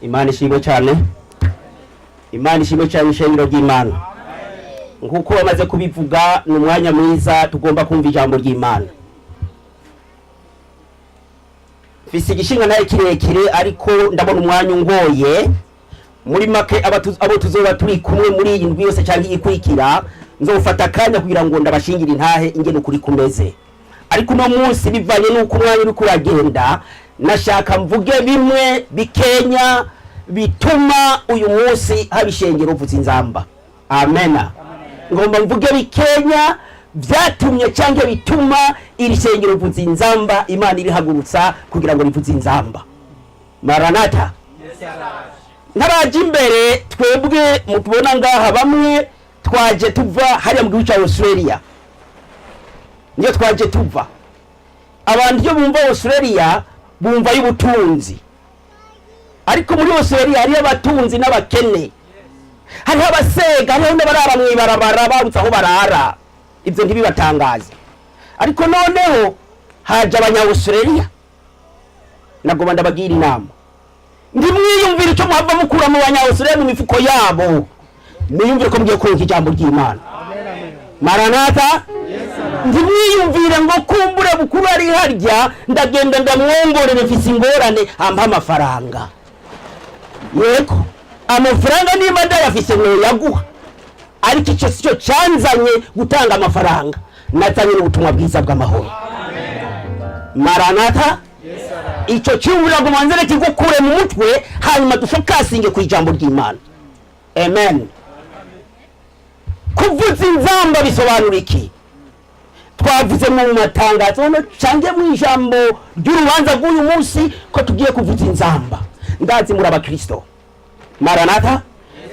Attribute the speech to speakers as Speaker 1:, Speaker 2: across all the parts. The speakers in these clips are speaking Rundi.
Speaker 1: Imana ishimwe cyane, Imana ishimwe cyane, ishengero ry'Imana. Nk'uko bamaze kubivuga, ni umwanya mwiza tugomba kumva ijambo ry'Imana. Mfise igishinga ntaye kirekire, ariko ndabona umwanya ungoye. Muri make, abo tuzoba turi kumwe muri iyi ndwi yose cyangwa iyikurikira, nzofata akanya kugira ngo ndabashingire intahe ingene ukuri kumeze. Ariko uno munsi, bivanye n'uko umwanya uriko uragenda, nashaka mvuge bimwe bikenya bituma uyu munsi haba ishengero uvuza inzamba. Amena. Ngomba mvuge bikenya byatumye cyangwa bituma iri shengero uvuza inzamba, Imana irihagurutsa kugira ngo rivuze inzamba. Maranata. Ntaraje imbere, twebwe mutubona ngaha, bamwe twaje tuva hariya mu gihugu cya Australia, niyo twaje tuva. Abantu iyo bumva Australia bumva y'ubutunzi, ariko muri Australia hariyo abatunzi n'abakene, hariho abasega, hariho n'abarara mu ibarabara babuze aho barara. Ibyo ntibibatangaze. Ariko noneho haje abanya Australia, nagomba ndabagira inama: ndimwiyumvire icyo muhava mukura mu banya Australia mu mifuko yabo, mwiyumvire ko mugiye kuronka ijambo ry'Imana. Maranata. Ntimwiyumvire ngo kumbure bukuru ari harya, ndagenda ndamwongorere, mfise ingorane, ampa amafaranga. Yego, amafaranga niba ndayafise noyaguha, ariko icyo si cyo cyanzanye gutanga amafaranga. Nazanye n'ubutumwa bwiza bw'amahoro. Maranata. Icyo cyumvira ngo manzere kigukure mu mutwe, hanyuma dufokasinge ku ijambo ry'Imana. Amen. Kuvuza inzamba bisobanura iki? Twavuze mu matangazo hano cange mu ijambo ry'urubanza rw'uyu munsi ko tugiye kuvuza inzamba. Ndazi muri abakristo. Maranata.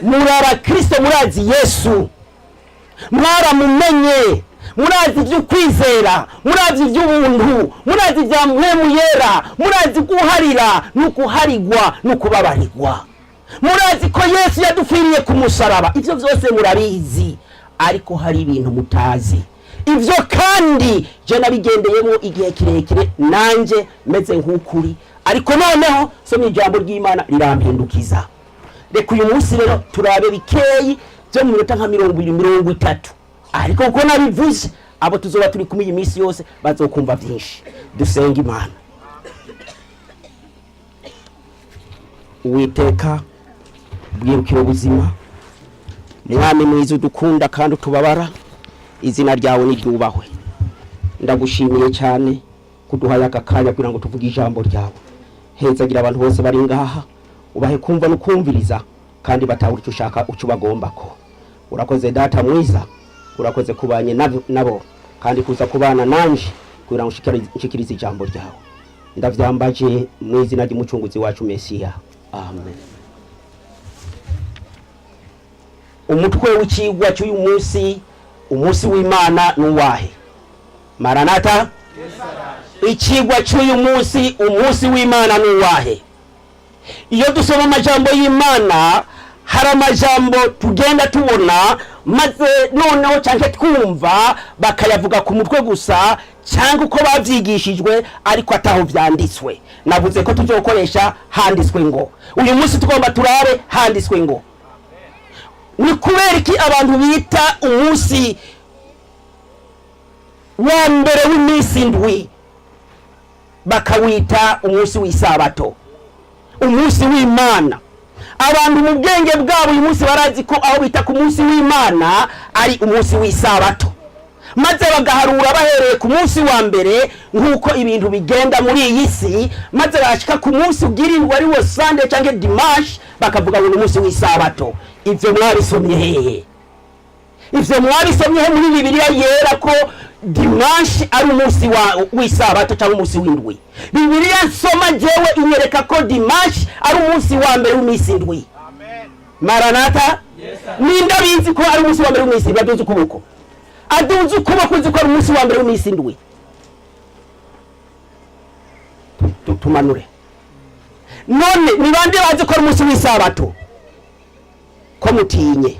Speaker 1: Muri abakristo, murazi Yesu, mwaramumenye, murazi iby'ukwizera, murazi iby'ubuntu, murazi ibya Mpwemu Yera, murazi guharira n'ukuharigwa n'ukubabarirwa, murazi ko Yesu yadupfiriye ku musaraba. Ibyo byose murabizi, ariko hari ibintu mutazi. Ibyo kandi je nabigendeyemo igihe kirekire, nanjye meze nk'ukuri, ariko noneho somye ijambo ry'Imana rirampindukiza. Reka uyu munsi rero turabe bikeyi byo mu minota nka 20, 30, ariko kuko nabivuze, abo tuzoba turi kumwe iyi minsi yose bazokumva byinshi. Dusenga Imana. Uwiteka, bwirukira ubuzima, Mwami mwiza udukunda kandi utubabara, izina ryawe niryubahwe. Ndagushimiye cyane kuduhaye aka kanya kugira ngo tuvuge ijambo ryawe. Hezagira abantu bose bari ngaha, ubahe kumva no kumviriza kandi batahura icyo ushaka, icyo ubagomba ko. Urakoze Data mwiza, urakoze kubanye nabo kandi kuza kubana nanje kugira ngo nshikirize ijambo ryawe. Ndavyambaje mu izina ry'Umucunguzi wacu Mesiya, amen. Umutwe w'icigwa cy'uyu munsi: umunsi w'Imana n'uwahe? Maranata. Icigwa cy'uyu munsi: umunsi w'Imana n'uwahe? Iyo dusoma amajambo y'Imana, hari amajambo tugenda tubona, maze noneho cyangwa twumva bakayavuga ku mutwe gusa cyangwa uko babyigishijwe, ariko ataho byanditswe. Navuze ko tuzokoresha handitswe ngo. Uyu munsi tugomba turabe handitswe ngo. Ni kubera iki abantu bita umunsi wa mbere w'iminsi indwi bakawita umunsi w'isabato, umunsi w'Imana? Abantu mu bwenge bwabo uyu munsi barazi ko aho bita ku munsi w'Imana ari umunsi w'isabato, maze bagaharura bahereye ku munsi wa mbere nk'uko ibintu bigenda muri iyi si, maze bashika ku munsi ugira ari wo Sunday cyangwa dimanche, bakavuga ngo ni umunsi w'isabato. Ibyo mwabisomye hehe? Ivyo mwabisomye he muri Bibiliya Yera ko dimanche ari umunsi w'isabato cyangwa umunsi w'indwi? Bibiliya nsoma jewe inyereka ko dimanche ari umunsi wa mbere w'iminsi indwi. Maranata. Ninde abizi ko ari umunsi wa mbere w'iminsi indwi? Aduze ukuboko, aduze ukuboko uzi ko ari umunsi wa mbere w'iminsi indwi. Tumanure. None ni bande bazi ko ari umunsi w'isabato? Ko mutinye,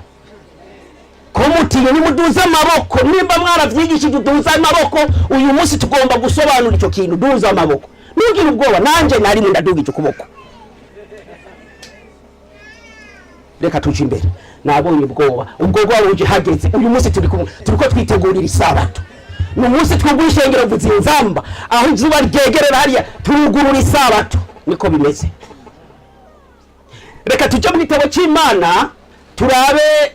Speaker 1: ko mutinye? Nimuduze amaboko nimba mwaravyigishije. Uduze amaboko. Uyu munsi tugomba gusobanura ico kintu. Duze amaboko, ntugire ubwoba, nanje narimo ndadugije ukuboko. Reka tuje imbere. Nabonye ubwoba, ubwo bwoba buje hageze. Uyu munsi turi kumwe, turiko twitegurira isabato. Ni umunsi twugura ishengero, vuza inzamba aho izuba ryegerera hariya, turugurura isabato. Niko bimeze. Reka tujye mu gitabo cy'Imana, turabe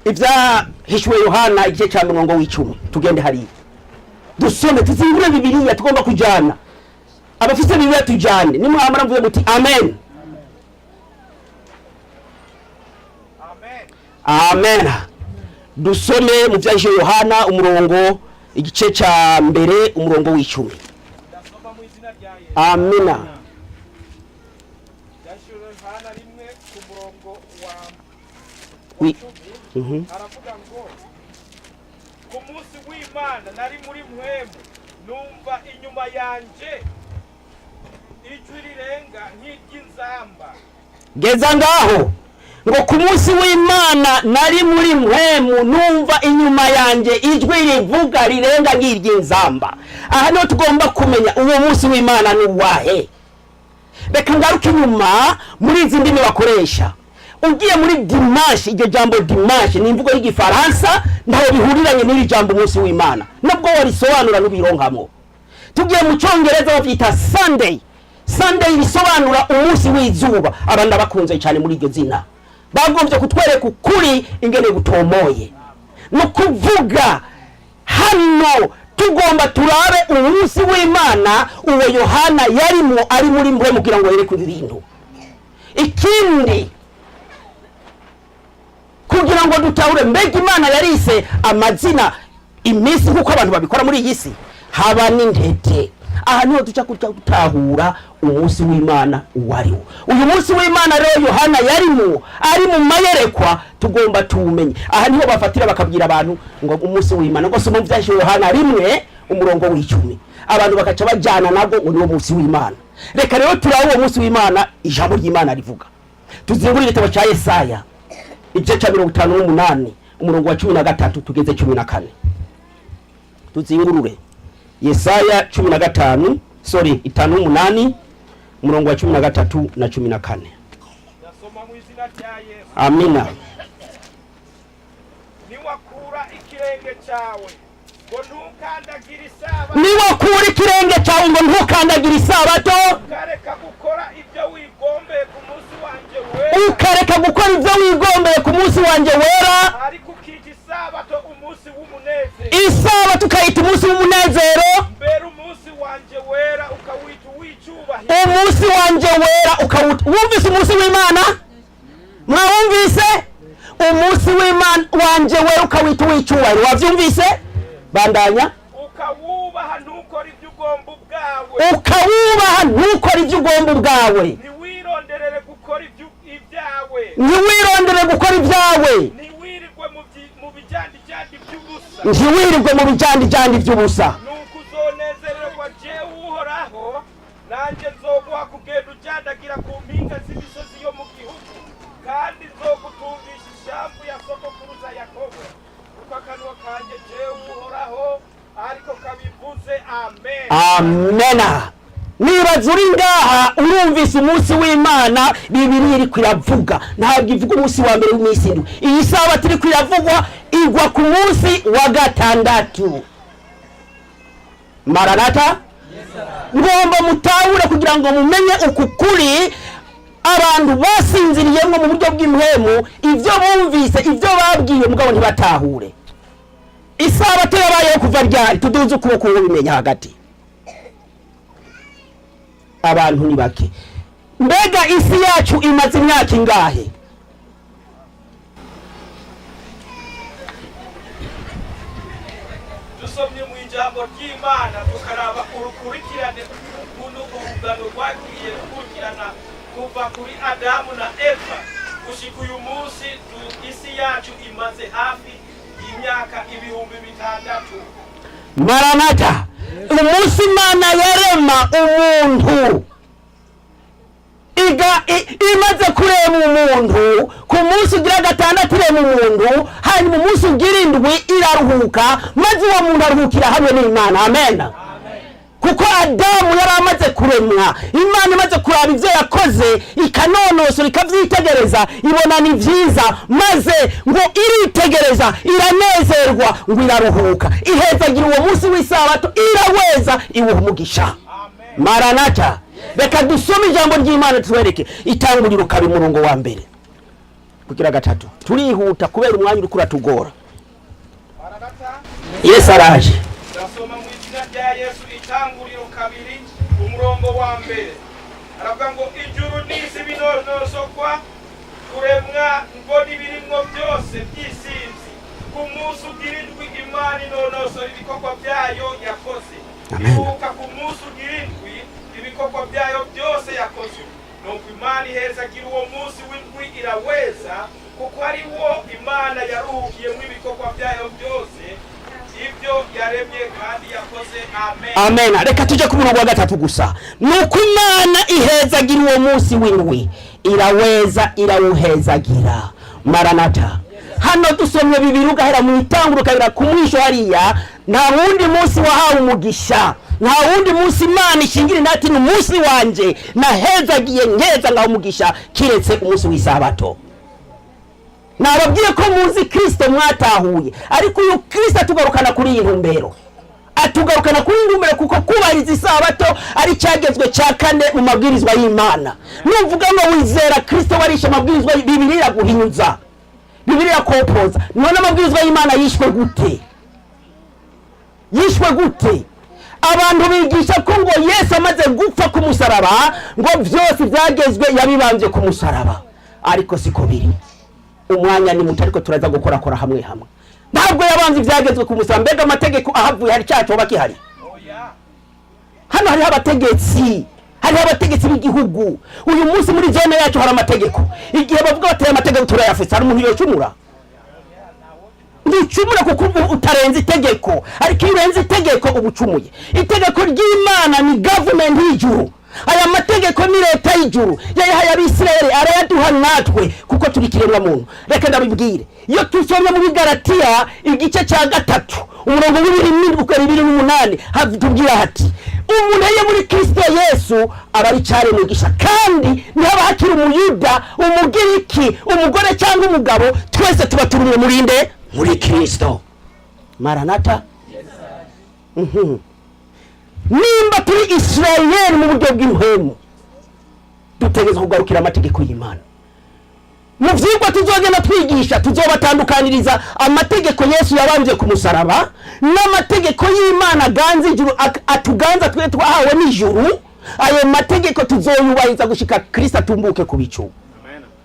Speaker 1: ibyahishuwe Yohana, igice cya 10. Tugende hariya dusome, tuzingure Bibiliya. Tugomba kujyana, abafite Bibiliya tujyane. Nimwamara mvuze muti amen. Amen. Dusome mu byahishuwe Yohana, umurongo, igice cya 1, umurongo w'10.
Speaker 2: Ndasoma mu izina rya Yesu.
Speaker 1: Amina.
Speaker 2: Byashyiriwe Yohana 1 ku murongo wa 10. Aravuga ngo: "Ku munsi w'Imana nari muri mpwemu, numva inyuma yanje ijwi rirenga nk'iry'inzamba."
Speaker 1: Geza ngaho. Ngo ku munsi w'Imana nari muri mpwemu, numva inyuma yanjye ijwi rivuga rirenga nk'iry'inzamba. Aha niho tugomba kumenya uwo munsi w'Imana ni uwahe. Reka ngaruke inyuma muri izi ndimi bakoresha. Ugiye muri dimanche, iryo jambo dimanche ni imvugo y'Igifaransa, ntaho bihuriranye n'iri jambo umunsi w'Imana, nubwo warisobanura n'ubironkamo. Tugiye mu Cyongereza, babyita Sunday. Sunday bisobanura umunsi w'izuba. Abandi bakunze cyane muri iryo zina bagombye kutwereka ukuri ingene gutomoye. Ni ukuvuga hano tugomba turabe umunsi w'Imana uwo Yohana yarimo ari muri mwe kugira ngo yereke ibi bintu. Ikindi, kugira ngo dutahure, mbega Imana yarise amazina iminsi nk'uko abantu babikora muri iyi si? Haba n'intete. Aha niho duca kuja gutahura umunsi w'Imana uwo ari wo. Uyu munsi w'Imana rero Yohana yarimo ari mu mayerekwa, tugomba tuwumenye. Aha niho bafatira bakabwira abantu ngo umunsi w'Imana, ngo soma ivyahishuriwe Yohana 1 umurongo w'10, abantu bakaca bajyana nabwo ngo niwo munsi w'Imana. Reka rero turabe uwo munsi w'Imana ijambo ry'Imana rivuga. Tuzingurire igitabo cya Yesaya, igice cya 58, umurongo wa 13 tugeze 14. Tuzingurure Yesaya 15, sorry, 58, umurongo wa 13 na 14.
Speaker 2: Ndasoma mu izina rya Yesu.
Speaker 1: Amina.
Speaker 2: "Niwakura ikirenge cyawe ngo ntukandagire isabato,
Speaker 1: Niwakura ikirenge cyawe ngo ntukandagire isabato,
Speaker 2: ukareka gukora ibyo wigombeye ku munsi wanjye wera,
Speaker 1: ukareka gukora ibyo wigombeye ku munsi wanjye wera,
Speaker 2: ariko ukita isabato umunsi w'umunezero,
Speaker 1: isabato ukayita umunsi w'umunezero,
Speaker 2: mbere umunsi wanjye wera ukawita uw'icyubahiro,
Speaker 1: umunsi wanjye wera ukawuta." Wumvise umunsi w'Imana? Mwawumvise? Umunsi w'Imana wanjye wera ukawita uw'icyubahiro, wabyumvise? Bandanya.
Speaker 2: "Ukawubaha ntukore ibyo ugomba ubwawe,
Speaker 1: Ukawubaha ntukore ibyo ugomba ubwawe,
Speaker 2: ntiwironderere gukora ibyawe,
Speaker 1: ntiwirondere gukora ibyawe,
Speaker 2: ntiwirirwe mu bijyandijyandi by'ubusa,
Speaker 1: ntiwirirwe mu bijyandijyandi by'ubusa,
Speaker 2: nuko uzonezererwa jewe Uhoraho, nanjye nzoguha kugenda ujyandagira ku mpinga z'imisozi yo mu gihugu, kandi nzogutungisha ishambu ya sogokuruza Yakobo, kuko akanwa kanjye jewe Uhoraho ariko kabivuze." Amen.
Speaker 1: Amena. Nibaza uri ngaha urumvise umunsi w'Imana Bibiliya iriko iravuga. Ntabwo ivuga umunsi wa mbere w'iminsi 7. Iyi sabato iriko iravugwa igwa ku munsi wa gatandatu. Maranata. Ngomba mutahure kugira ngo mumenye uku kuri abantu basinziriyemo mu buryo bw'impwemu, ibyo bumvise, ibyo babwiwe, mugabo ntibatahure. Isabato yabayeho kuva ryari? Tuduze ukuboko ngo bimenya hagati. Abantu ni bake. Mbega isi yacu imaze imyaka ingahe?
Speaker 2: Dusomye mu ijambo ry'Imana, tukaraba urukurikirane ukuntu urungano rwagiye rukurikirana kuva kuri Adamu na Eva gushika uyu munsi, isi yacu imaze hafi imyaka 6000.
Speaker 1: Maranata. Umunsi Imana yarema umuntu, imaze kurema umuntu ku munsi ugira gatandatu, irema umuntu, hanyuma umunsi ugira indwi iraruhuka, maze uwo muntu aruhukira hamwe n'Imana. Amen. Kuko Adamu yari amaze kuremwa, Imana imaze kuraba ibyo yakoze, ikanonosora, ikabyitegereza, ibona ni byiza, maze ngo iritegereza, iranezerwa, ngo iraruhuka, ihezagira uwo munsi w'isabato, iraweza, iwuha umugisha. Maranata! Reka dusome ijambo ry'Imana, tuwereke Itanguriro 2, umurongo wa mbere kugira gatatu. Turihuta kubera umwanya uri kuratugora.
Speaker 2: Maranata!
Speaker 1: Yesu araje.
Speaker 2: Ndasoma mu izina rya Yesu. Itanguriro 2, umurongo wa mbere, aravuga ngo: "Ijuru n'isi binonosokwa kuremwa, ngo n'ibirimwo byose by'isinzi. Ku munsi ugira indwi Imana inonosora ibikorwa byayo yakoze,
Speaker 1: Amen.
Speaker 2: iruhuka ku munsi ugira indwi ibikorwa byayo byose yakoze. Nuko Imana ihezagira uwo munsi w'indwi, iraweza, kuko ari wo Imana yaruhukiyemo ibikorwa byayo byose, ibyo yaremye kandi yakoze." Amen.
Speaker 1: Amen. Reka tujye ku murongo wa gatatu gusa. Nuko Imana ihezagira uwo munsi w'indwi, iraweza, irawuhezagira. Maranata! Hano dusomye bibiri, ugahera mu itanguro ukabira ku mwisho hariya, nta wundi munsi wahawe umugisha, nta wundi munsi Imana ishingira inati ni umunsi wanje nahezagiye, nkeza ngaho umugisha, kiretse umunsi w'isabato. Nababwiye ko muzi Kirisito mwatahuye, ariko uyu Kirisito atugarukana kuri iyi ntumbero, atugarukana kuri iyi ntumbero, kuko kubahiriza isabato ari icyagezwe cya kane mu mabwirizwa y'Imana. Nuvuga ngo wizera Kirisito warishe amabwirizwa, Bibiri iraguhinyuza, Bibiri irakopoza. None amabwirizwa y'Imana yishwe gute? Yishwe gute? Abantu bigisha ko ngo Yesu amaze gupfa ku musaraba, ngo byose byagezwe yabibambye ku musaraba, ariko siko biri. Umwanya ni muto, ariko turaza gukorakora hamwe hamwe. Ntabwo yabanze ibyagezwe ku musaraba. Mbega amategeko ahavuye, hari icyaha coba gihari?
Speaker 2: Oya.
Speaker 1: Hano hariho abategetsi, hariho abategetsi b'igihugu. Uyu munsi muri zone yacu hari amategeko. Igihe bavuga bateye amategeko, turayafise. Hari umuntu yocumura? Ntucumura kuko ubu utarenze itegeko, ariko iyo urenze itegeko uba ucumuye. Itegeko ry'Imana ni gavumenti y'ijuru. Aya mategeko ni leta y'ijuru yayahaye Abisirayeli, arayaduha natwe kuko turi ikiremwa muntu. Reka ndabibwire, iyo tusomye mu Bigaratiya igice cya 3, umurongo wa 27 ukaba 28, hatubwira hati: "Umuntu iyo muri Kristo Yesu aba ari icyaremwe gisha, kandi ntihaba hakiri Umuyuda, Umugiriki, umugore cyangwa umugabo, twese tuba turi umwe muri nde? Muri Kristo." Maranata! Nimba turi Isirayeli mu buryo bw'impwemu, dutegerezwa kugarukira amategeko y'Imana. Mu vyigwa tuzogenda twigisha, tuzobatandukaniriza amategeko Yesu yabambye ku musaraba n'amategeko y'Imana aganza ijuru, atuganza twe twahawe n'ijuru. Ayo mategeko tuzoyubahiriza gushika Kristo atumbuke ku bicu.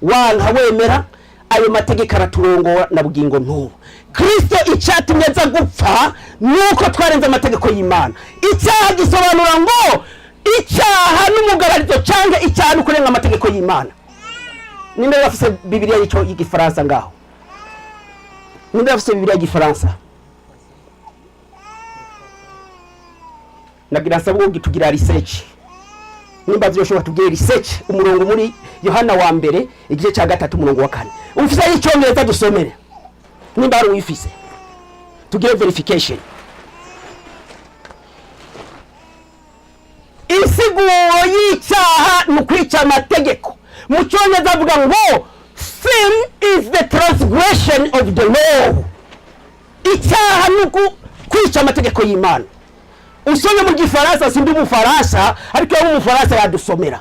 Speaker 1: Wanka wemera, ayo mategeko araturongora na bugingo n'ubu. Kristo icyatumye aza gupfa nuko twarenze amategeko y'Imana. Icyaha gisobanura ngo icyaha n'umugararizo, cyangwa icyaha ni ukurenga amategeko y'Imana. Nimba bafise Bibiliya y'icyo y'igifaransa ngaho, nimba bafise Bibiliya y'igifaransa, nagira nsaba ubwo tugira research, nimba vyoshobora tubwire research umurongo muri Yohana wa mbere igice cya 3, umurongo wa 4. Ufise y'icyongereza dusomere, nimba hari uwifise, tugire verification. Insiguro y'icyaha ni ukwica amategeko. Mu cyongereza avuga ngo: "Sin is the transgression of the law." Icyaha ni kwica amategeko y'Imana. Usomye mu gifaransa, sindi umufaransa, ariko iyo umufaransa yadusomera.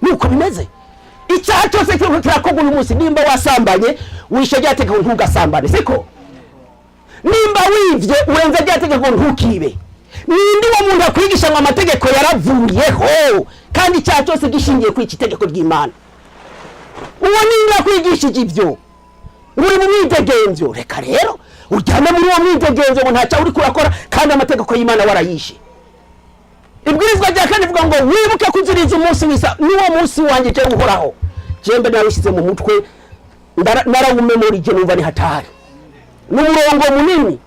Speaker 1: Nuko bimeze. Icyaha cyose kiriko kirakorwa uyu munsi, nimba wasambanye, wishe rya tegeko ntugasambane, siko? Nimba wivye, urenze rya tegeko ntukibe. Ninde uwo muntu akwigisha ngo amategeko yaravuyeho, kandi icyaha cyose gishingiye kuri iki tegeko ry'Imana? Uwo ninde akwigishije ibyo, uri mu mwidegemvyo? Reka rero ujyane muri uwo mwidegemvyo ngo ntacyo uri kurakora, kandi amategeko y'Imana warayishe. Ibwirizwa rya kane rivuga ngo: "Wibuke kuziriza umunsi wisa, niwo munsi wanjye jewe Uhoraho." Jembe nawishyize mu mutwe, narawumemorije, numva ni hatari, ni umurongo munini.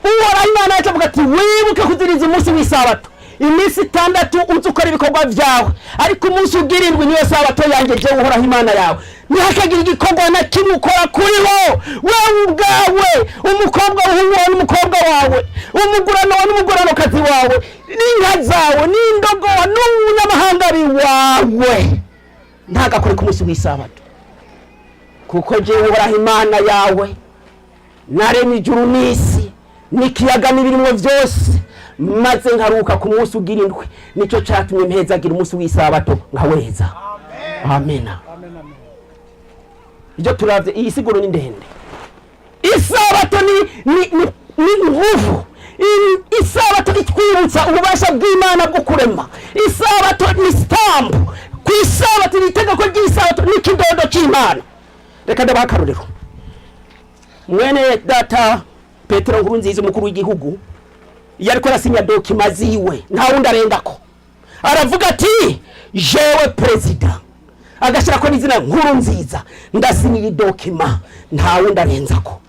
Speaker 1: Uhoraho Imana yacu avuga ati: "Wibuke kuziriza umunsi w'isabato. Iminsi 6 uzi ukora ibikorwa byawe, ariko umunsi ugira indwi niyo sabato yanjye jewe Uhoraho Imana yawe." Ntihakagire igikorwa na kimwe ukora kuri wo, wewe ubwawe, umukobwa wawe n'umukobwa wawe, umugurano wawe n'umuguranokazi wawe, n'inka zawe n'indogoba n'umunyamahanga wawe, ntagakore ku munsi w'isabato. Kuko jewe Uhoraho Imana yawe naremye ijuru n'isi n'ikiyaga n'ibirimwo byose, maze nkaruhuka ku munsi ugira indwi. Nicyo catumye mpezagira umunsi w'isabato nkaweza. Amena. Ibyo turavye, iyi siguro ni ndende. Isabato ni nguvu. Isabato itwibutsa ububasha bw'Imana bwo kurema. Isabato ni stamp. Ku isabato ni itegeko ry'isabato, ni ikidodo cy'Imana. Reka ndabaha akarorero. Mwene data Petero Nkurunziza, umukuru w'igihugu, iyo ariko arasinya documents ziwe, nta wundi arengako, aravuga ati: "Jewe perezida," agashyirako n'izina Nkurunziza, "ndasinya iyi document, nta wundi arenzako."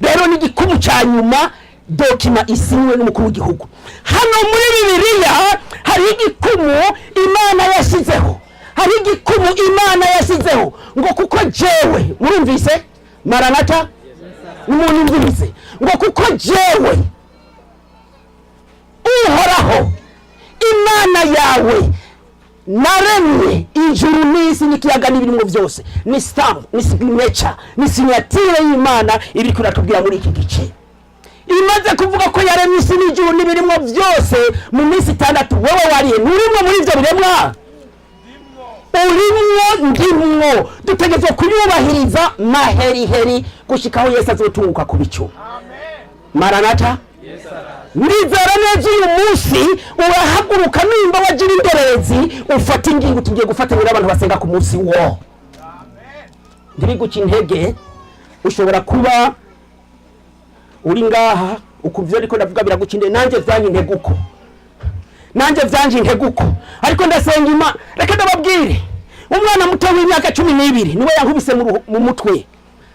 Speaker 1: Rero ni igikumu cya nyuma, document isinywe n'umukuru w'igihugu. Hano muri Bibiliya hari igikumu Imana yashyizeho, hari igikumu Imana yashyizeho ngo: "Kuko jewe," murumvise? Maranata, nimunyumvirize, ngo: "Kuko jewe Uhoraho Imana yawe naremye ijuru n'isi n'ikiyaga n'ibirimo byose." Ni stamp, ni signature, ni signature y'Imana iri kuratubwira muri iki gice. Imaze kuvuga ko yaremye isi n'ijuru n'ibirimo byose mu minsi 6, wowe wariye? Nturimwo muri ibyo biremwa? Urimwo, ndimwo. Dutegerezwa kuyubahiriza maheriheri gushika aho Yesu azotunguka ku bicu. Maranata. Ndizera neza uyu munsi urahaguruka, nimba wagira indorerezi, ufata ingingo, tugiye gufatanya n'abantu basenga ku munsi wo. Ntibiguca intege. Ushobora kuba uri ngaha ukuvyo ariko ndavuga biraguca intege. Nanjye vyanye intege uko, nanjye vyanje intege uko, ariko ndasenga Imana. Reka ndababwire, umwana muto w'imyaka 12 niwe yankubise mu mutwe,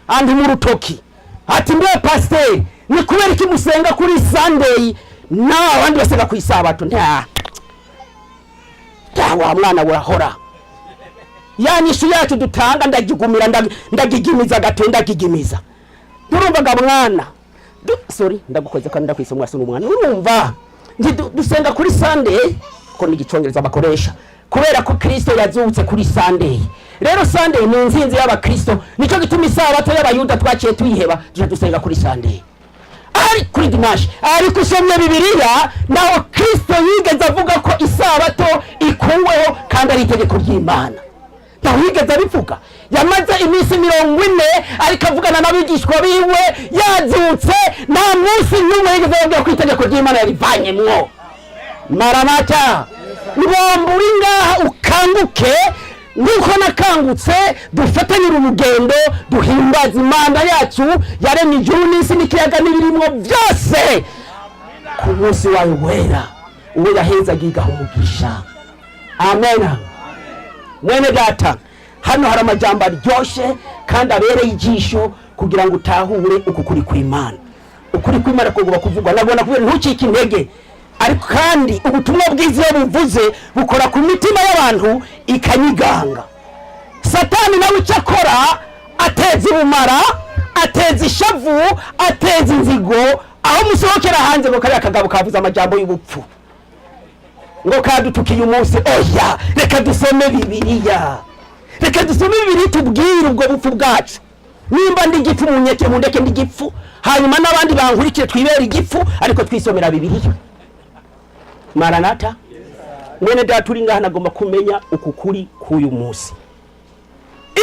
Speaker 1: andi mu rutoki, ati: "Mbe pasiteri, ni kubera iki musenga kuri Sunday nawe abandi basenga ku isabato?" Nta nta wa mwana urahora ya nyishu yacu dutanga. Ndagigumira, ndagigimiza gato, ndagigimiza. Nturumvaga mwana? Sorry, ndagukoze kandi ndakwise mwasi n'umwana. Urumva, dusenga kuri Sunday, ko ni igicongereza bakoresha, kubera ko Kristo yazutse kuri Sunday. Rero Sunday ni inzinzi y'abakristo, nicyo gituma isabato y'abayuda twaciye tuyiheba, tuja dusenga kuri Sunday, ari kuri dimanche. Ariko usomye Bibiliya, naho Kristo yigeze avuga ko isabato ikuweho kandi ari itegeko ry'Imana. Ntaho yigeze abivuga. Yamaze iminsi 40 ariko avugana n'abigishwa biwe yazutse, nta munsi n'umwe yigeze ababwira ko itegeko ry'Imana yarivanyemwo. Maranata. Ngomba uri ngaha ukanguke nk'uko nakangutse, dufatanyire urugendo, duhimbaza Imana yacu yaremye ijuru n'isi n'ikiyaga n'ibirimwo byose ku munsi wayo wera, uwo yahezaga igaha umugisha. Amen. Mwene data, hano hari amajambo aryoshe kandi abereye ijisho kugira ngo utahure uku kuri kw'Imana. Ukuri kw'Imana kugomba kuvugwa. Nabona kubera ntucike intege, ariko kandi ubutumwa bwiza iyo buvuze bukora ku mitima y'abantu ikanyiganga. Satani nawe icyo akora, ateza ubumara, ateza ishavu, ateza inzigo. Aho musohokera hanze ngo: "Kariya kagabo kavuze amajambo y'ubupfu, ngo kadutukiye umunsi." Oya, reka dusome Bibiliya, reka dusome Bibiliya tubwire ubwo bupfu bwacu. Nimba ndi igipfu, munyeke, mundeke ndi igipfu, hanyuma n'abandi bankurikire twibere igipfu, ariko twisomera Bibiliya. Maranata. Mwene data uri ngaha, nagomba kumenya uku kuri k'uyu munsi.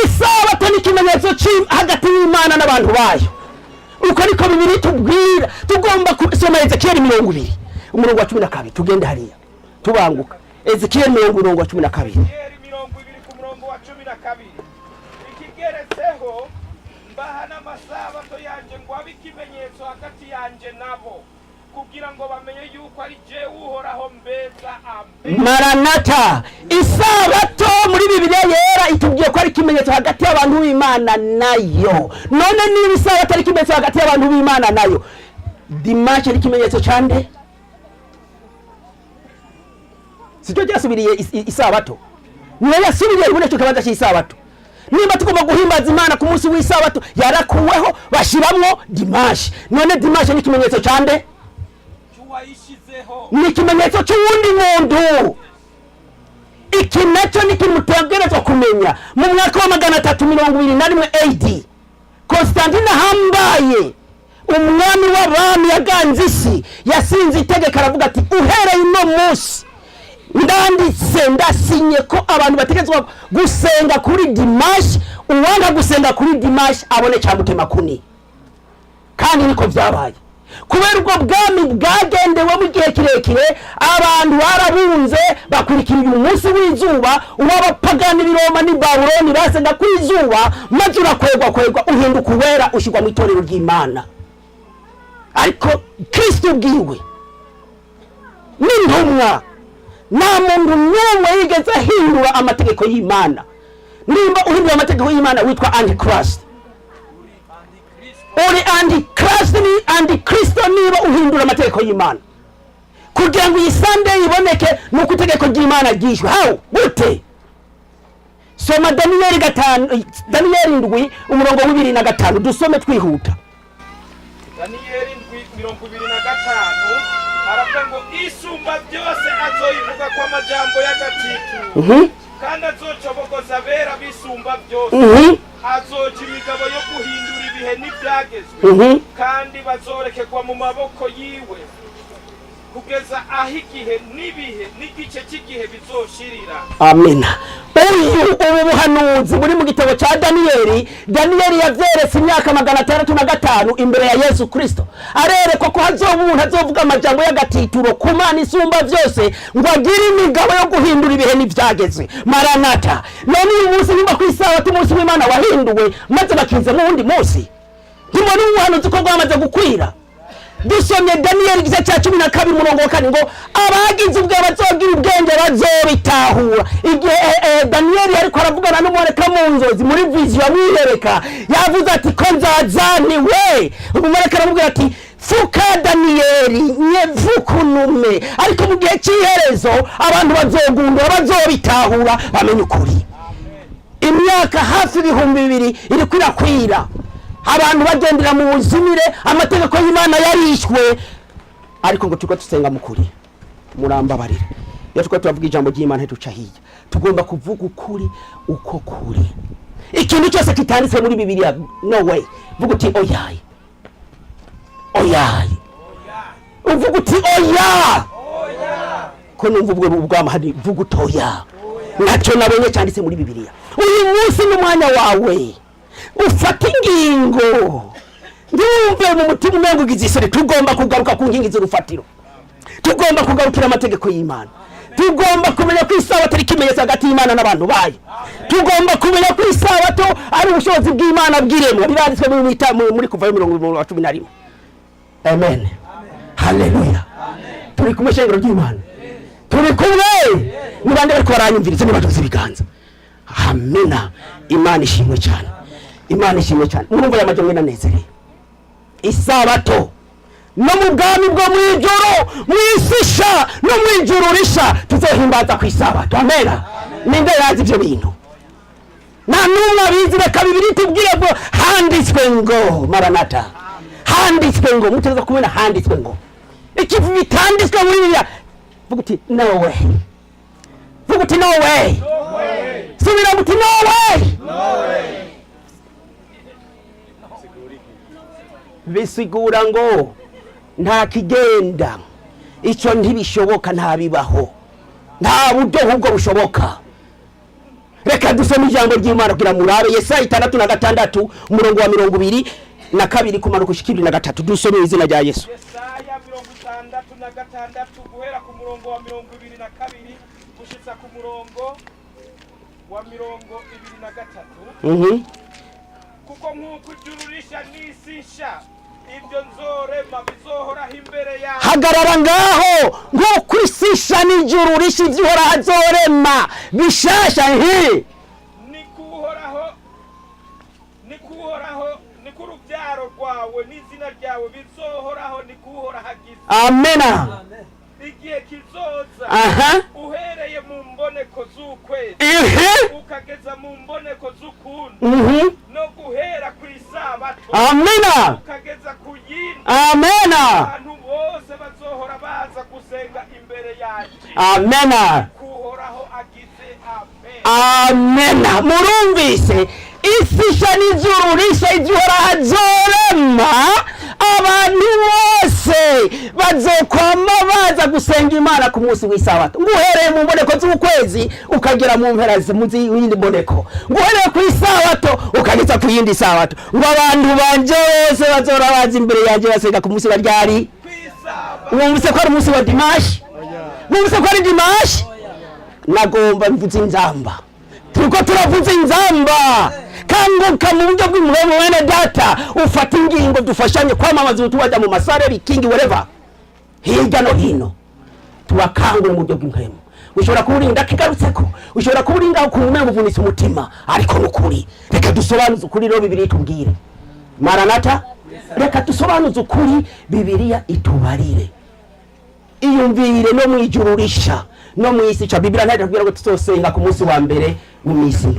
Speaker 1: Isabato ni ikimenyetso hagati y'Imana n'abantu bayo. Uko niko Bibiri tubwira. Tugomba gusoma Ezekiyeli 20, umurongo wa 12. Tugende hariya tubanguka. Ezekiyeli 20, umurongo wa 12.
Speaker 2: Ezekiyeli 20 ku murongo wa 12: "Ikigeretseho, mbaha n'amasabato yanje ngo abe ikimenyetso hagati yanje nabo, kugira ngo bamenye yuko ari jewe Uhoraho mbeza." Amen.
Speaker 1: Maranata. Isabato muri Bibiliya Yera itubwiye ko ari ikimenyetso hagati y'abantu b'Imana nayo. None niba isabato ari ikimenyetso hagati y'abantu b'Imana nayo, dimanche ari ikimenyetso cande? Sicyo ryasubiriye isabato? Niyo yasubiriye muri icyo kibanza cy'isabato. Nimba tugomba guhimbaza Imana ku munsi w'isabato, yarakuweho, bashiramwo dimanche. None dimanche ni ikimenyetso cande?
Speaker 2: Cy'uwayishizeho.
Speaker 1: Ni ikimenyetso cy'uwundi muntu. Iki nacyo ni ikintu mutegerezwa kumenya. Mu mwaka wa 321 AD, Constantine ahambaye, umwami w'abami yaganze isi, yasinze itegeko, aravuga ati: "Uhereye uno munsi ndanditse, ndasinye ko abantu bategerezwa gusenga kuri dimanche. Uwanga gusenga kuri dimanche abone cyamutemakuni." Kandi niko byabaye. Kubera ubwo bwami bwagendewemo igihe kirekire, abantu barabunze bakurikira uyu munsi w'izuba uw'abapagani b'i Roma n'i Babuloni basenga ku izuba, maze urakwegwa kwegwa, uhinduka uwera, ushyirwa mu itorero ry'Imana. Ariko Kristo ubwiwe n'intumwa, nta muntu n'umwe yigeze ahindura amategeko y'Imana. Nimba uhindura amategeko y'Imana, witwa antichrist, uri antichrist, ni antikristo niba uhindura amategeko y'Imana. Kugira ngo iyi Sunday iboneke, ni uko itegeko ry'Imana ryishwe. How? Gute? Soma Daniyeli 5, Daniyeli 7, umurongo wa 25, dusome twihuta.
Speaker 2: Daniyeli 7:25 aravuga ngo: "Isumba byose azoyivuga ko amajambo y'agatitu, kandi azocobogoza abera bisumba byose. Azoca imigabo yo guhindura ibihe n'ibyagezwe, kandi bazorekerwa mu maboko yiwe kugeza aho igihe n'ibihe n'igice cy'igihe bizoshirira."
Speaker 1: Amina. Ubu buhanuzi buri mu gitabo cya Daniyeli. Daniyeli yavyeretse imyaka 605 imbere ya Yesu Kristo. Arerekwa ko hazoba umuntu azovuga amajambo y'agatituro ku Mana isumba byose, ngo agire imigabo yo guhindura ibihe n'ivyagezwe. Maranata! None uyu munsi, nimba ku isabato, umunsi w'Imana wahinduwe, maze bakizamo uwundi munsi, ntimubona ubuhanuzi ko bwamaze gukwira? Dusomye Daniyeli igice cya 12, umurongo wa 4, ngo abagize ubwe bazogira ubwenge bazobitahura. Igihe Daniyeli ariko aravugana n'umureka mu nzozi, muri vision amwiyereka, yavuze ati ko nzazaniwe. Umureka aramubwira ati: "Fuka Daniyeli, nyevukunume, ariko mu gihe cy'iherezo abantu bazogundura, bazobitahura, bamenye ukuri." Imyaka hafi 2000 iriko irakwira, abantu bagendera mu buzimire, amategeko y'Imana yarishwe, ariko ngo turiko dusenga mu kuri. Murambabarira, iyo turiko turavuga ijambo ry'Imana ntituca hirya. Tugomba kuvuga ukuri uko kuri. Ikintu cyose kitanditse muri Bibiliya, no way. Vuga uti: "Oyaye, oyaye." Uvuga uti: "Oya." Ko numva ubwo ubwamahari? Vuga uti: "Oya, ntacyo nabonye cyanditse muri Bibiliya." Uyu munsi ni umwanya wawe, ufata ingingo. Ntiwumve mu mutima umengo ugize isoni. Tugomba kugaruka ku nkingi z'urufatiro, tugomba kugarukira amategeko y'Imana, tugomba kumenya ko isabato ari ikimenyetso hagati y'Imana n'abantu bayo, tugomba kumenya ko isabato ari ubushobozi bw'Imana bw'iremwa. Biranditswe muri Kuvayo 11. Amen, haleluya! Turi kumwe, shengero ry'Imana? Turi kumwe? Ni bande bariko baranyumviriza? Nibaduze ibiganza. Amena. Imana ishimwe cyane, Imana ishimwe cyane. Murumva aya majambo nanezereye. Isabato no mu bwami bwo mu ijuru, mu isi isha no mu ijuru risha, tuzohimbaza ku isabato. Amena. Ninde yazi ibyo bintu? Nta n'umwe abizi. Reka Bibiri tubwire ngo handitswe ngo maranata, handitswe ngo. Mutegereza kubona handitswe ngo. Ikivu bitanditswe muri Bibiliya, vuga uti: "No way." Vuga uti: "No way." Subira uti: "No way." Bisigura ngo nta kigenda, icyo ntibishoboka, ntabibaho, nta buryo ahubwo bushoboka. Reka dusome ijambo ry'Imana kugira murabe. Yesaya 66, umurongo wa 22 kumanuka ushika 23. Dusome izina rya Yesu.
Speaker 2: Yesaya 66, guhera ku murongo wa 22 gushitsa ku murongo wa 23. Kuko nk'uko ijuru risha n'isi nsha, ibyo nzorema bizohoraho imbere yawe.
Speaker 1: Hagarara ngaho. Nk'uko isi isha n'ijuru risha, ibyo Uhoraho azorema bishasha nti
Speaker 2: Niko Uhoraho, niko urubyaro rwawe n'izina ryawe bizohoraho, niko Uhoraho agize.
Speaker 1: Amena.
Speaker 2: Igihe kizoza, uhereye mu mboneko z'ukwezi ukageza mu mboneko z'ukundi, no guhera ku isabato ukageza ku yindi, abantu bose bazohora baza gusenga imbere yanjye. Kuhoraho agize amen.
Speaker 1: Amena. Murumvise, isi isha n'ijuru risha, ibyo Uhoraho azorema, abantu bose bazokwama baza gusenga Imana ku munsi w'isabato. Ngo uhereye mu mboneko z'ukwezi ukagera mu mpera yindi mboneko, ngo uhereye ku isabato ukageza ku yindi sabato, ngo abantu banje bose bazora baza imbere yanjye basenga ku munsi wa ryari?
Speaker 2: Kw'isabato.
Speaker 1: Wumvise ko ari umunsi wa dimanche? Wumvise ko ari dimanche? Nagomba mvuze inzamba, turiko turavuza inzamba. Kanguka mu buryo bw'impuhwe, mwene data, ufate ingingo, dufashanye kwamamaza ubutumwa, bajya mu masare bikingi, whatever, hirya no hino, tubakangure mu buryo bw'impwemu. Ushobora kuba urinda kigarutseko, ushobora kuba uri ngaho ukumva umengo uvunitse umutima, ariko nukuri reka dusobanuze ukuri rero Bibiliya itubwire. Maranata. Reka dusobanuze ukuri Bibiliya itubarire. Iyumvire no mu ijuru risha no mu isi ca, Bibiliya ntabwo ngo tuzosenga ku munsi wa mbere mu minsi 7.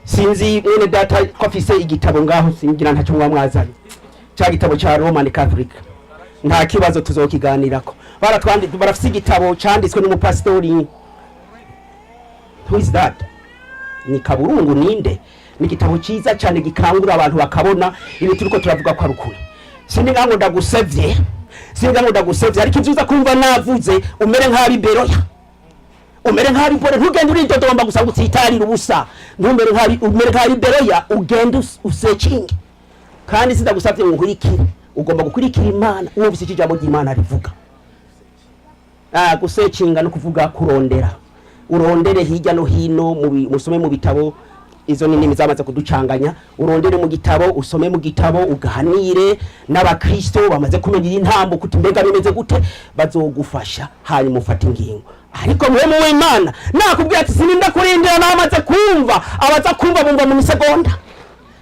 Speaker 1: Sinzi mwene data ko afise igitabo ngaho, singira ntacyo muba mwazanye, cya gitabo cya Roman Catholic. Nta kibazo, tuzokiganirako. Barafise igitabo canditswe n'umupasitori, who is that, ni Kaburungu ninde? Ni igitabo cyiza cyane gikangura abantu bakabona ibi turiko turavuga ko ari ukuri. Sindi ngango ndagusevye, sindi ngango ndagusevye, ariko ivyo uza kumva navuze, umere nk'abi Beroya, umere nk'abi Bore, ntugende uridodomba gusa ngo utsitarire ubusa. Ntumere nk'abi, umere nk'abi Beroya, ugende usecinge. Kandi sindagusavye ngo nkurikire, ugomba gukurikira Imana. Wumvise icyo ijambo ry'Imana rivuga. Gusecinga no kuvuga kurondera, urondere hirya no hino, musome mu bitabo. Izo ni indimi zamaze kuducanganya. Urondere mu gitabo, usome mu gitabo, uganire n'abakristo bamaze kumenya iyi ntambo, kuti mbega bimeze gute? Bazogufasha, hanyuma ufate ingingo. Ariko muhemu w'Imana nakubwira ati sininda kurindira, namaze kumva. Abaza kumva bumva mu misegonda.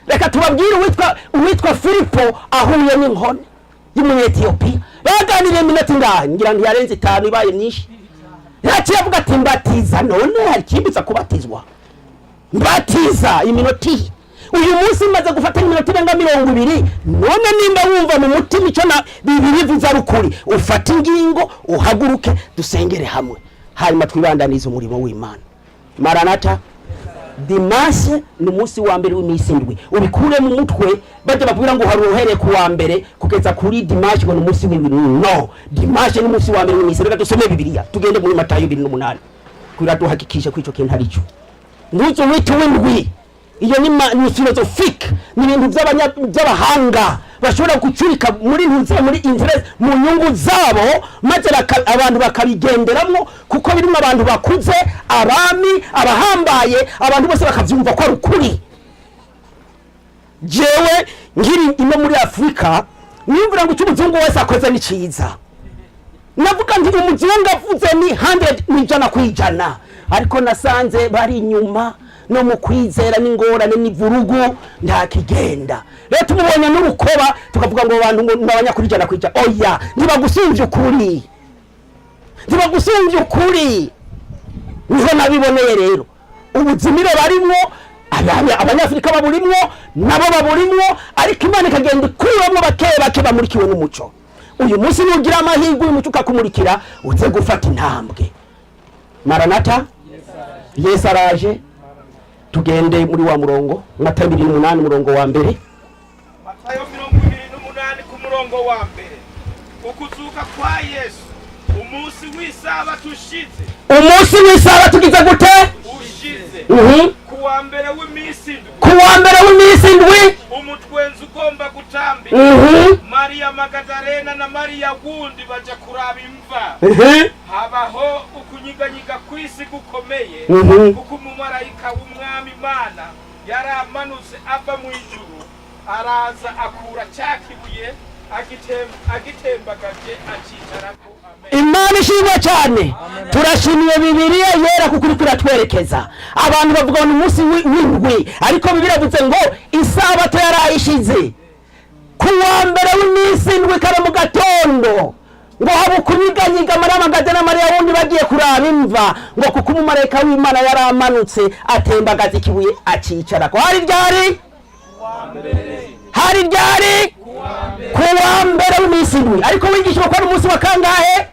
Speaker 1: Reka tubabwire uwitwa Filipo ahuye n'inkone y'Umunyetiyopiya, baganiriye iminota ingahe? Ngira ntiyarenze 5, ibaye myinshi. Yaciye avuga ati: "Mbatiza." None hari ikimbuza kubatizwa? Mbatiza iminota iyi. Uyu munsi maze gufata iminota irenga 20. None nimba wumva mu mutima icyo na bibiri bivuze ari ukuri, ufate ingingo, uhaguruke, dusengere hamwe, hanyuma twibandanize umurimo w'Imana. Maranata. Dimanche ni umunsi wa mbere w'iminsi 7, ubikure mu mutwe. Bajya bakubwira ngo hari uhereye ku wa mbere kugeza kuri dimanche, ngo ni umunsi w'ibiri. No, dimanche ni umunsi wa mbere w'iminsi. Reka dusome Bibiliya, tugende muri Matayo 28 kugira duhakikishe ko ico kintu ari cyo. Ntuzu wite w'indwi, iyo ni philosophique, ni ibintu by'abahanga bashobora gucurika muri ntuze, muri interest, mu nyungu zabo, maze abantu bakabigenderamwo kuko birimo abantu bakuze, abami, abahambaye, abantu bose bakavyumva ko ari ukuri. Jewe nkiri ino muri Afurika niyumvira ngo icyo umuzungu wese akoze ni ciza. Navuga nti umuzungu avuze ni 100, ni 100%. Ariko nasanze bari inyuma no mu kwizera, n'ingorane n'ivurugu, nta kigenda. Rero tumubonye n'urukoba tukavuga ngo abantu ngo ni abanyakuri 100%. Oya, ntibagusumvye ukuri, ntibagusumvye ukuri. Niho nabiboneye rero ubuzimire barimwo, Abanyafurika baburimwo, nabo baburimwo, ariko Imana ikagenda ikuramwo bake bake bamurikiwe n'umuco. Uyu munsi nugira amahirwe uyu muco ukakumurikira, uze gufata intambwe. Maranata, Yesu araje. Tugende muri wa murongo, Matayo 28, umurongo wa mbere.
Speaker 2: Matayo 28 ku murongo wa mbere. Ukuzuka kwa Yesu. Umunsi w'isabato ushize,
Speaker 1: Umunsi w'isabato ugize gute?
Speaker 2: Ushize, ku wa mbere w'iminsi 7,
Speaker 1: Ku wa mbere w'iminsi 7,
Speaker 2: umutwenzi ugomba gutambika, Mariya Magadalena na Mariya wundi baja kuraba imva. Habaho ukunyiganyiga kw'isi gukomeye, kuko umumarayika w'Umwami Imana yari amanutse ava mu ijuru, araza akura cya kibuye, agitembagaje, acicarako. Amen.
Speaker 1: Imana ishimwe cyane. Turashimiye Bibiliya Yera kuko iriko iratwerekeza. Abantu bavuga ngo ni umunsi w'indwi, ariko Bibiliya ivuze ngo isabato yarayishize ku wa mbere w'iminsi 7, kare mu gatondo. Ngo haba ukunyiganyiga, Mariya Magadalena na Mariya wundi bagiye kuraba imva, ngo kuko umumarayika w'Imana yari amanutse atembagaza ikibuye akicarako. Hari ryari? Hari ryari? Ku wa mbere w'iminsi 7. Ariko wigishijwe ko ari umunsi wa kangahe?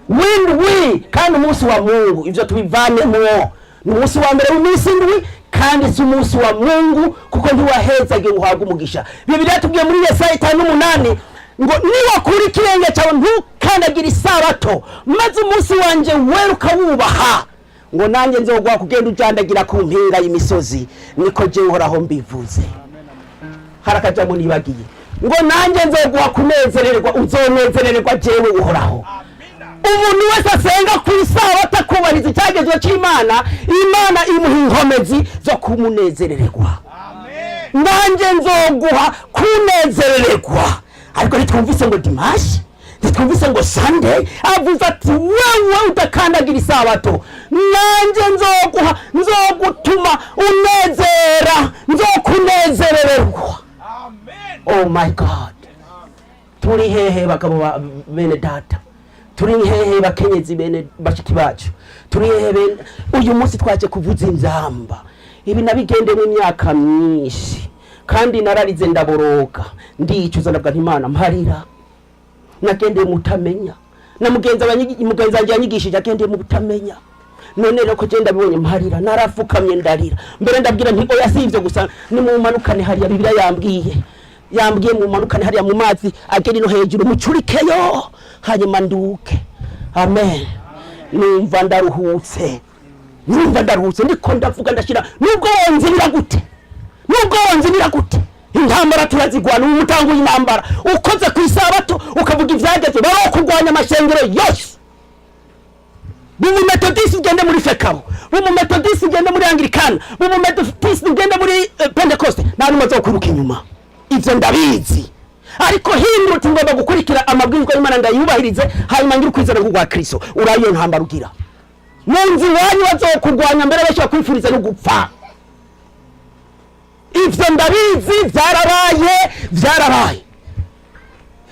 Speaker 1: W'indwi, kandi umunsi wa Mungu. Ivyo tubivanemwo. Ni umunsi wa mbere w'iminsi 7, kandi si umunsi wa Mungu, kuko ntiwahezagiye ngo uhabwe umugisha. Bibiliya tubwiye muri Yesaya 58 ngo niwakura ikirenge cyawe ntukandagire isabato, maze umunsi wanje wera ukawubaha, ngo nanjye nzoguha kugenda ujandagira ku mpinga y'imisozi, niko jewe Uhoraho mbivuze. Hari akajambo nibagiye, ngo nanjye nzoguha kunezererwa, uzonezererwa jewe Uhoraho. Umuntu wese asenga ku isabato akubahiriza icyagezwe cy'Imana, Imana imuha inkomezi zo kumunezerererwa. Nanjye nzoguha kunezerererwa. Ariko ntitwumvise ngo dimanche, ntitwumvise ngo Sunday. Avuze ati: "Wewe udakandagira isabato, nanjye nzoguha, nzogutuma unezera, nzokunezerererwa." Oh my God! Turi hehe, bagabo bene data? Turi hehe, bakenyezi bene bashiki bacu? Turi hehe bene? Uyu munsi twaje kuvuza inzamba. Ibi nabigendemo imyaka myinshi, kandi nararize, ndaboroga, ndicuza, ndavuga nti: "Imana, mparira." Nagendeye mu butamenya, na mugenzi wanjye yanyigishije agendeye mu butamenya. None rero ko je ndabibonye, mparira. Narafukamye, ndarira mbere, ndabwira nti: "Oya, si ivyo gusa, nimumanukane hariya." Bibiliya yambwiye mumanukane hariya mu mazi agera ino hejuru, mucurikeyo, hanyuma nduke. Amen. Numva ndaruhutse, numva ndaruhutse. Ndiko ndavuga, ndashira, nubwo wonzibira gute, nubwo wonzibira gute, intambara turazigwana. Ubu mutanguye intambara, ukoze ku isabato, ukavuga ivyageze, barokurwanya amashengero yose. Bumumetodisi ugende muri FECABU, bumumetodisi ugende muri Anglikana, bumumetodisi ugende muri Pentecoste, nta numwe azokwiruka inyuma. Ivyo ndabizi. Ariko hindura uti: "Ngomba gukurikira amabwirizwa y'Imana, ndayubahirize, hanyuma ngire ukwizera nk'urwa Kristo." Urayo ntambara ugira mu nzu iwanyu, bazokurwanya, mbere benshi bakwifuriza no gupfa. Ivyo ndabizi, vyarabaye, vyarabaye.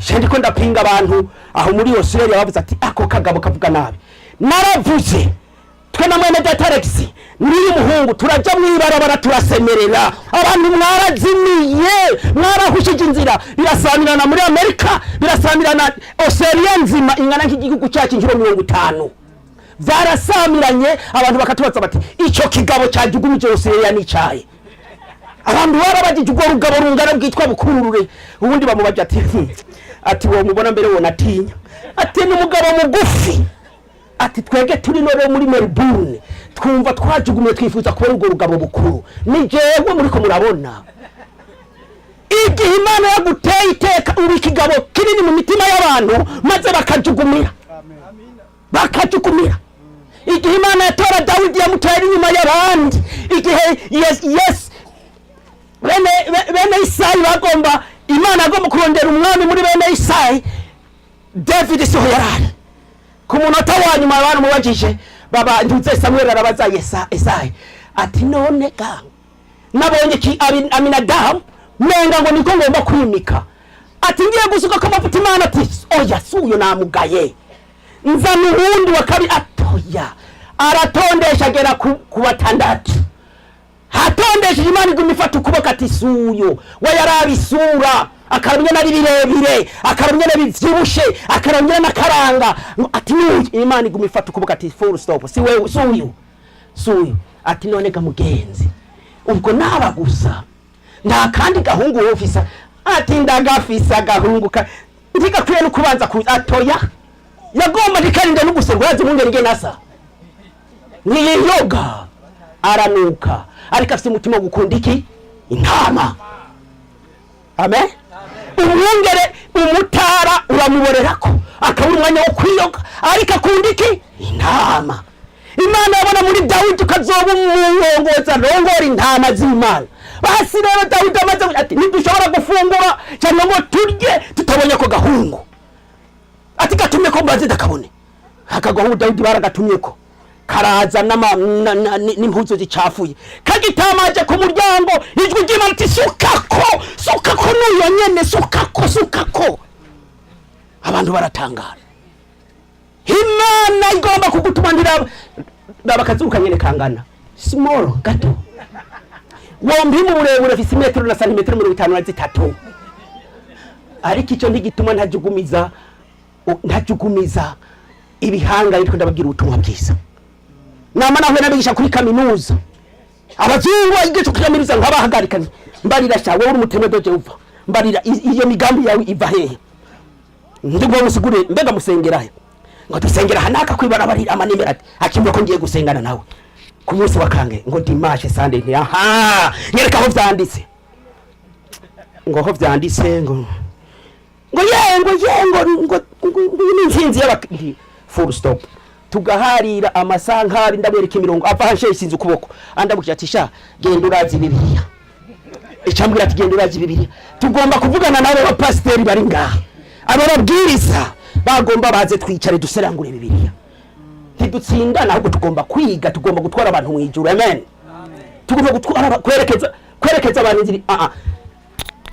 Speaker 1: Je ndiko ndapinga abantu aho muri Australia, bavuze ati: "Ako kagabo kavuga nabi." Naravuze, twe na mwene data Alex n'uyu muhungu, turaja mwibarabara, turasemerera. Abantu mwarazimiye, mwarahushije inzira. Birasamirana muri Amerika, birasamirana Australia nzima, ingana nk'igihugu cyacu inshuro 50. Byarasamiranye, abantu bakatubaza bati: "Ico kigabo cyajugumije Australia n'icaye?" Abantu barabagije urwo rugabo rungana bwitwa bukururure. Ubundi bamubaje ati: ati wo mubona mbere wonatinya." Ati: "Ni umugabo mugufi." Ati: "Twege turi no rero muri Melbourne, twumva twajugumiye, twifuza kubona urwo rugabo bukuru." Ni jewe muriko murabona. Igihe Imana yaguteye iteka, uba ikigabo kinini mu mitima y'abantu, maze bakajugumira, bakajugumira. Igihe Imana yatora Dawidi, yamutora inyuma y'abandi. Igihe yes bene Isayi bagomba, Imana agomba kurondera umwami muri bene Isayi, David siho yarari. Ku munota wa nyuma baramubajije, baba ntuze Samuel arabaza Yesa Esayi ati: "None ga nabonye ki Aminadabu, menga ngo niko ngomba kwimika." Ati: "Ngiye gusuka ko amavuta." Imana ati: "Oya, si uyo, namugaye, nzana uwundi wa kabiri." Atoya, aratondesha, agera ku batandatu. Hatondesheje, Imana iguma ifata ukuboko, ati: "Suyo." We yaraba isura, akaraba ingene ari birebire, akaraba ingene bivyibushe, akaraba ingene n'akaranga, ati: "Nuyu." Imana iguma ifata ukuboko, ati: "Full stop, si wewe, suyu, suyu." Ati: "None ga mugenzi, ubwo naba gusa nta kandi gahungu wofisa?" Ati: "Ndagafise agahungu ka ntigakwiye no kubanza ku." Atoya, yagomba ntikarinda no guserwa. Yazi umwungeri ingene asa, ntiyiyoga, aranuka, ariko afite umutima wo gukunda iki? Intama. Amen. Umwungere umutara uramuborerako, akabura umwanya wo kwiyoga, ariko akunda iki? Intama. Imana yabona muri Dawidi ukazoba umurongozi, arongora intama z'Imana. Basi rero Dawidi amaze ati: "Ntidushobora gufungura cyangwa ngo turye tutabonye ako gahungu." Ati: "Gatumye ko mbaze ndakabone." Aka gahungu Dawidi baragatumye ko karaza n'impuzu zicafuye, kagitamaje ku muryango, ijwi ry'Imana ati: "Sukako, sukako, n'uyo nyene, sukako, sukako." Abantu baratangara. Imana igomba kugutuma. Ndiraba raba akazuka nyene kangana, small gato. Wompima uburebure, afise imetero na santimetero 53, ariko icyo ntigituma ntajugumiza ibihanga. Ariko ndababwira ubutumwa bwiza. Nama nahuye n'abigisha kuri kaminuza, abazungu bayigisha kuri kaminuza, nkabahagarika nti: "Mbarira sha, wowe uri umuteme doje uva, mbarira iyo migambi yawe iva hehe?" Ndibwo musigure. Mbega musengera he? Ngo dusengera hanaka kwibarabarira amanimero. Ati akimva ko ngiye gusengana nawe ku munsi wa kange? Ngo dimanche, Sunday. Nti: "Aha, nyereka aho vyanditse." Ngo aho vyanditse? Ngo ye, ngo ye, ngo iyi ni intsinzi y'aba. Nti: "Full stop." Tugaharira amasaha nk'abiri, ndamwereka imirongo, ava hanshe ukuboko, andabukira ati: "Sha, genda urazi Bibiliya." Icambwira ati: "Genda urazi Bibiliya." Tugomba kuvugana n'abo bapasiteri bari ngaha, abo babwiriza bagomba baze twicare duserangure Bibiliya. Ntidutsindana, ahubwo tugomba kwiga, tugomba gutwara abantu mu ijuru. Amen. Tugomba gutwara kwerekeza abantu inzira. Ah ah,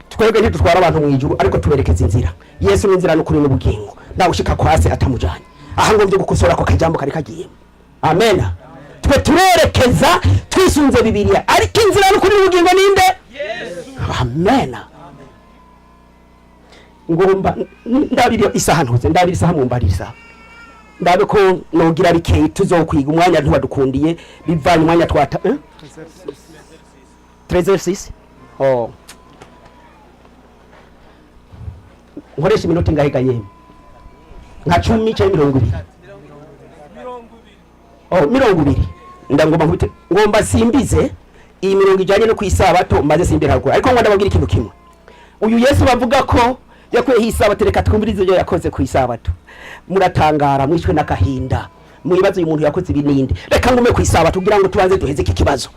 Speaker 1: twebwe ntidutwara abantu mu ijuru, ariko tuberekeza inzira. Yesu ni inzira n'ukuri n'ubugingo, nawe ushika kwase atamujanye. Aha ngombye gukosora ako kajambo kari kagiyemo. Amen. Twe turerekeza twisunze Bibiliya, ariko inzira n'ukuri n'ubugingo ninde? Amen. Ngomba ndabiri isaha, ntuze ndabiri isaha, mumbarira isaha, ndabe ko nogira bikeyi. Tuzokwiga, umwanya ntiwadukundiye bivanye umwanya twata, eh? 13h06. Oh, nkoresha iminota ingahe ga yemwe? Nka 10 cyangwa 20? Oh, 20. Ndangomba nkubite, ngomba simbize iyi mirongo ijanye no kwisabato, maze simbira haruguru. Ariko ngo ndababwira ikintu kimwe: uyu Yesu bavuga ko yakuyeho isabato, reka twumvirize ibyo yakoze ku isabato. Muratangara, mwishwe n'agahinda, mwibaze uyu muntu yakoze ibi ninde. Reka ngume ku isabato kugira ngo tubanze duheze iki kibazo,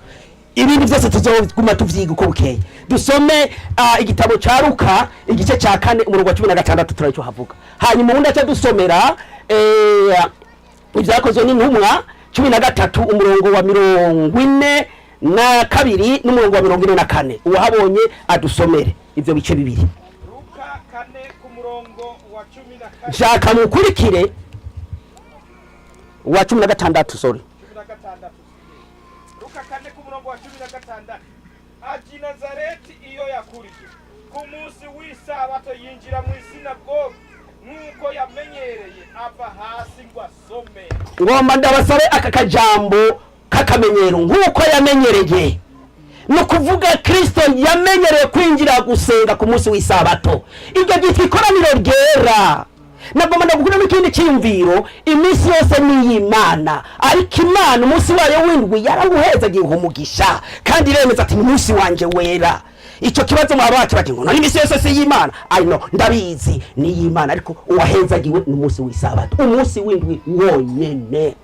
Speaker 1: ibindi byose tuzoguma tuvyiga uko bukeye. Dusome igitabo ca Luka, igice ca 4, umurongo wa 16, turacyo havuga. Hanyuma ubundi aca dusomera Ibyakozwe n'Intumwa 13, umurongo wa 42 n'umurongo wa 44. Uwahabonye adusomere ivyo bice bibiri.
Speaker 2: Luka 4 ku murongo wa 14.
Speaker 1: Nshaka mukurikire wa 16, sorry.
Speaker 2: 16. Luka 4 ku murongo wa 16. Aja i Nazareti iyo yakuriye, ku munsi w'isabato yinjira mu isinagogi nk'uko yamenyereye, ava hasi ngo asome.
Speaker 1: Ngomba ndabasabe aka kajambo k'akamenyero, nk'uko yamenyereye. Ni ukuvuga Kirisito yamenyereye kwinjira gusenga ku munsi w'isabato. Iryo ryitwa ikoraniro ryera. Nagomba ndagukura n'ikindi cyiyumviro: iminsi yose ni iy'Imana, ariko Imana umunsi wayo w'indwi yarawuhezagiye umugisha, kandi iremeza ati: "Ni umunsi wanje wera." Icyo kibazo mwaba bacu bati ngo none iminsi yose si iy'Imana? I know, ndabizi ni iy'Imana, ariko uwahezagiwe ni umunsi w'isabato, umunsi w'indwi wonyene.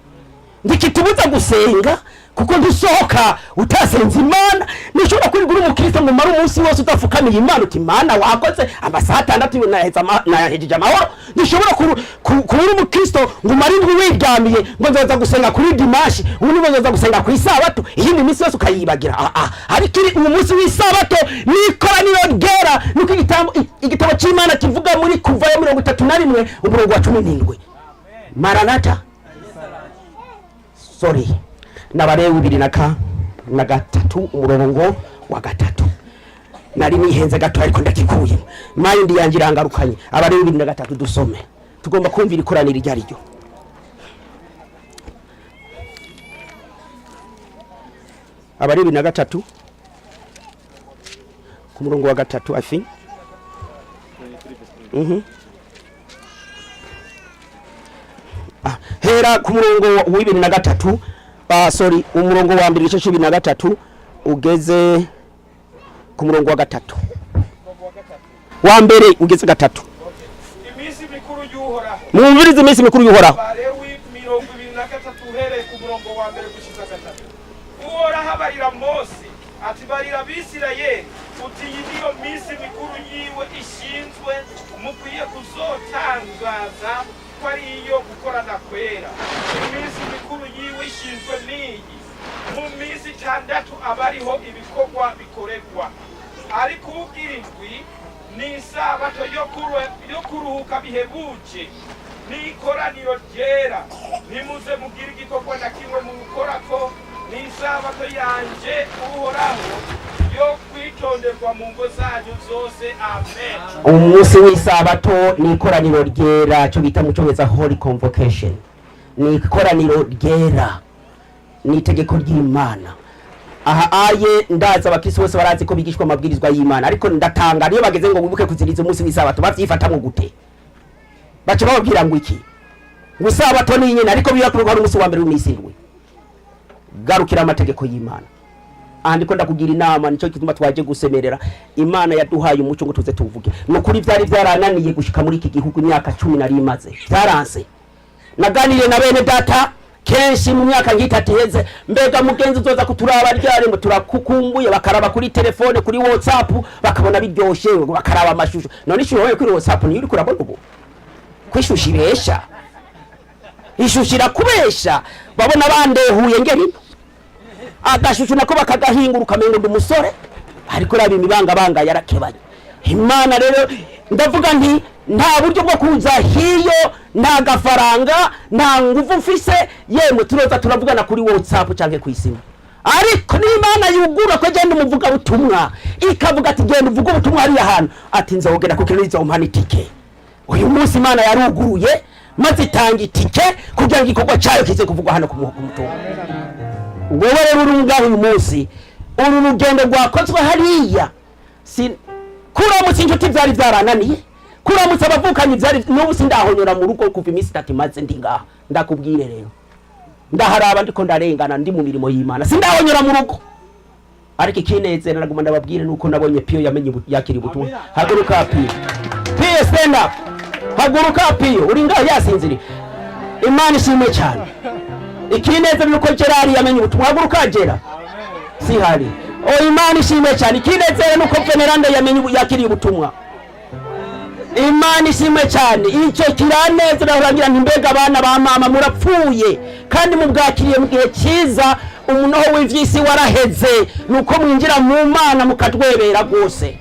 Speaker 1: Ntikitubuza gusenga, kuko ntusohoka utasenze Imana. Ntushobora kwirirwa uri umukristo ngo umare umunsi wose udapfukamiye Imana uti: "Imana wakoze, amasaha 6 nayahejeje amahoro." Ntushobora kuba uri umukristo ngo umare indwi wiryamiye ngo nzoza gusenga kuri dimanche, ubundi ngo nzoza gusenga ku isabato, iyindi minsi yose ukayibagira. Ah, ah. Ariko uyu munsi w'isabato ni ikoraniro ryera, nuko igitabo cy'Imana kivuga muri Kuvayo 31, umurongo wa 17. Maranata. Sorry, n'Abalewi bibiri na ka na gatatu, umurongo wa 3. Nari nihenze gato, ariko ndakikuyemo, mayindi yanjye irangarukanye. Abalewi 2 na 3, dusome. Tugomba kumvira ikoraniro iryo ari ryo. Abalewi 2 na 3 ku murongo wa 3, I think. Ah, hera ku murongo wa 23, sorry, umurongo wa 1, igice 23, ugeze ku murongo wa 3.
Speaker 2: Umurongo wa 3.
Speaker 1: Wa 1 ugeze 3.
Speaker 2: Iminsi mikuru y'Uhoraho.
Speaker 1: Mwumvirize iminsi mikuru y'Uhoraho.
Speaker 2: Abalewi 23, uhereye ku murongo wa 1 gushiza 3. Uhoraho abarira Mose ati: "Barira Abisirayeli uti: iyi niyo minsi mikuru yiwe ishinzwe, mukwiye kuzotangaza ko ari iyo gukorana kwera. Iminsi mikuru yiwe ishinzwe n'iyi: mu minsi 6 aba ariho ibikorwa bikorerwa, ariko uw'indwi ni isabato yo kuruhuka bihebuje." N'ikoraniro ryera, ntimuze mugire igikorwa na kimwe mu gukorako. N'isabato yanje Uhoraho yo kwitonderwa mu ngo zanyu zose. Amen.
Speaker 1: Umunsi w'isabato ni ikoraniro ryera, cyo bita mu cyongereza holy convocation. Ni ikoraniro ryera, ni itegeko ry'Imana. Aha aye ndaza, abakristo bose barazi ko bigishwa amabwirizwa y'Imana, ariko ndatanga niyo bageze ngo wibuke kuziriza umunsi w'isabato, bavyifatamwo gute? Baca bababwira ngo iki? Ngo isabato ni nyene, ariko biba ari umunsi wa mbere w'iminsi indwi. Garukira amategeko y'Imana. Aha ndiko ndakugira inama, nicyo gituma twaje gusemerera. Imana yaduhaye umuco ngo tuze tuvuge. Ni ukuri byari byarananiye gushika muri iki gihugu. Imyaka 10 nari imaze, byaranse. Naganiriye na bene data kenshi mu myaka nk'itatu iheze: "Mbega mugenzi, uzoza kuturaba ryari?" Ngo "Turakukumbuye." Bakaraba kuri telefone, kuri WhatsApp, bakabona biryoshe, bakaraba amashusho. None ishusho wowe kuri WhatsApp niyo uriko urabona ubu? Ko ishusho ibesha, ishusho irakubesha. Babona bandehuye ngeri agashusho nako bakagahingura, ukamengo ndi umusore, ariko raba imibangabanga yarakebanye. Imana rero, ndavuga nti nta buryo bwo kuza hiyo, nta gafaranga, nta nguvu mfise. Yemwe, turoza turavugana kuri WhatsApp canke kw'isimu. Ariko n'Imana yugura ko genda umuvuga butumwa, ikavuga ati "Genda uvuge ubutumwa hariya hantu", ati "Nzogera kuko izompa n'itike." Uyu munsi Imana yaruguruye maze itanga itike kugira ngo igikorwa cyayo kize kuvugwa hano ku mutumba. Wowe rero uri ngaho uyu munsi, uru rugendo rwakozwe hariya, si kuramutse inshuti byari byarananiye, kuramutse abavukanyi byari, n'ubu sindahonyora mu rugo kuva iminsi 3 imaze ndi ngaha. Ndakubwire rero, ndaharaba ndiko ndarengana, ndi mu mirimo y'Imana, sindahonyora mu rugo. Ariko ikinezera, naguma ndababwire, nuko nabonye Piyo yamenye yakira ubutumwa. Haguruka Piyo, Piyo, stand up, haguruka Piyo, uri ngaho yasinziriye. Imana ishimwe cyane. Ikinezera nuko Gerard yamenye ubutumwa. Haguruka Gera, sihari. O, Imana ishimwe cyane. Ikinezera nuko Veneranda yamenye yakiriye ubutumwa. Imana ishimwe cyane. Icyo kiranezera. Urangira nti mbega abana ba mama, murapfuye kandi mubwakiriye mu gihe cyiza. Umunoho w'ivy'isi waraheze, nuko mwinjira mu Mana mukatwebera rwose.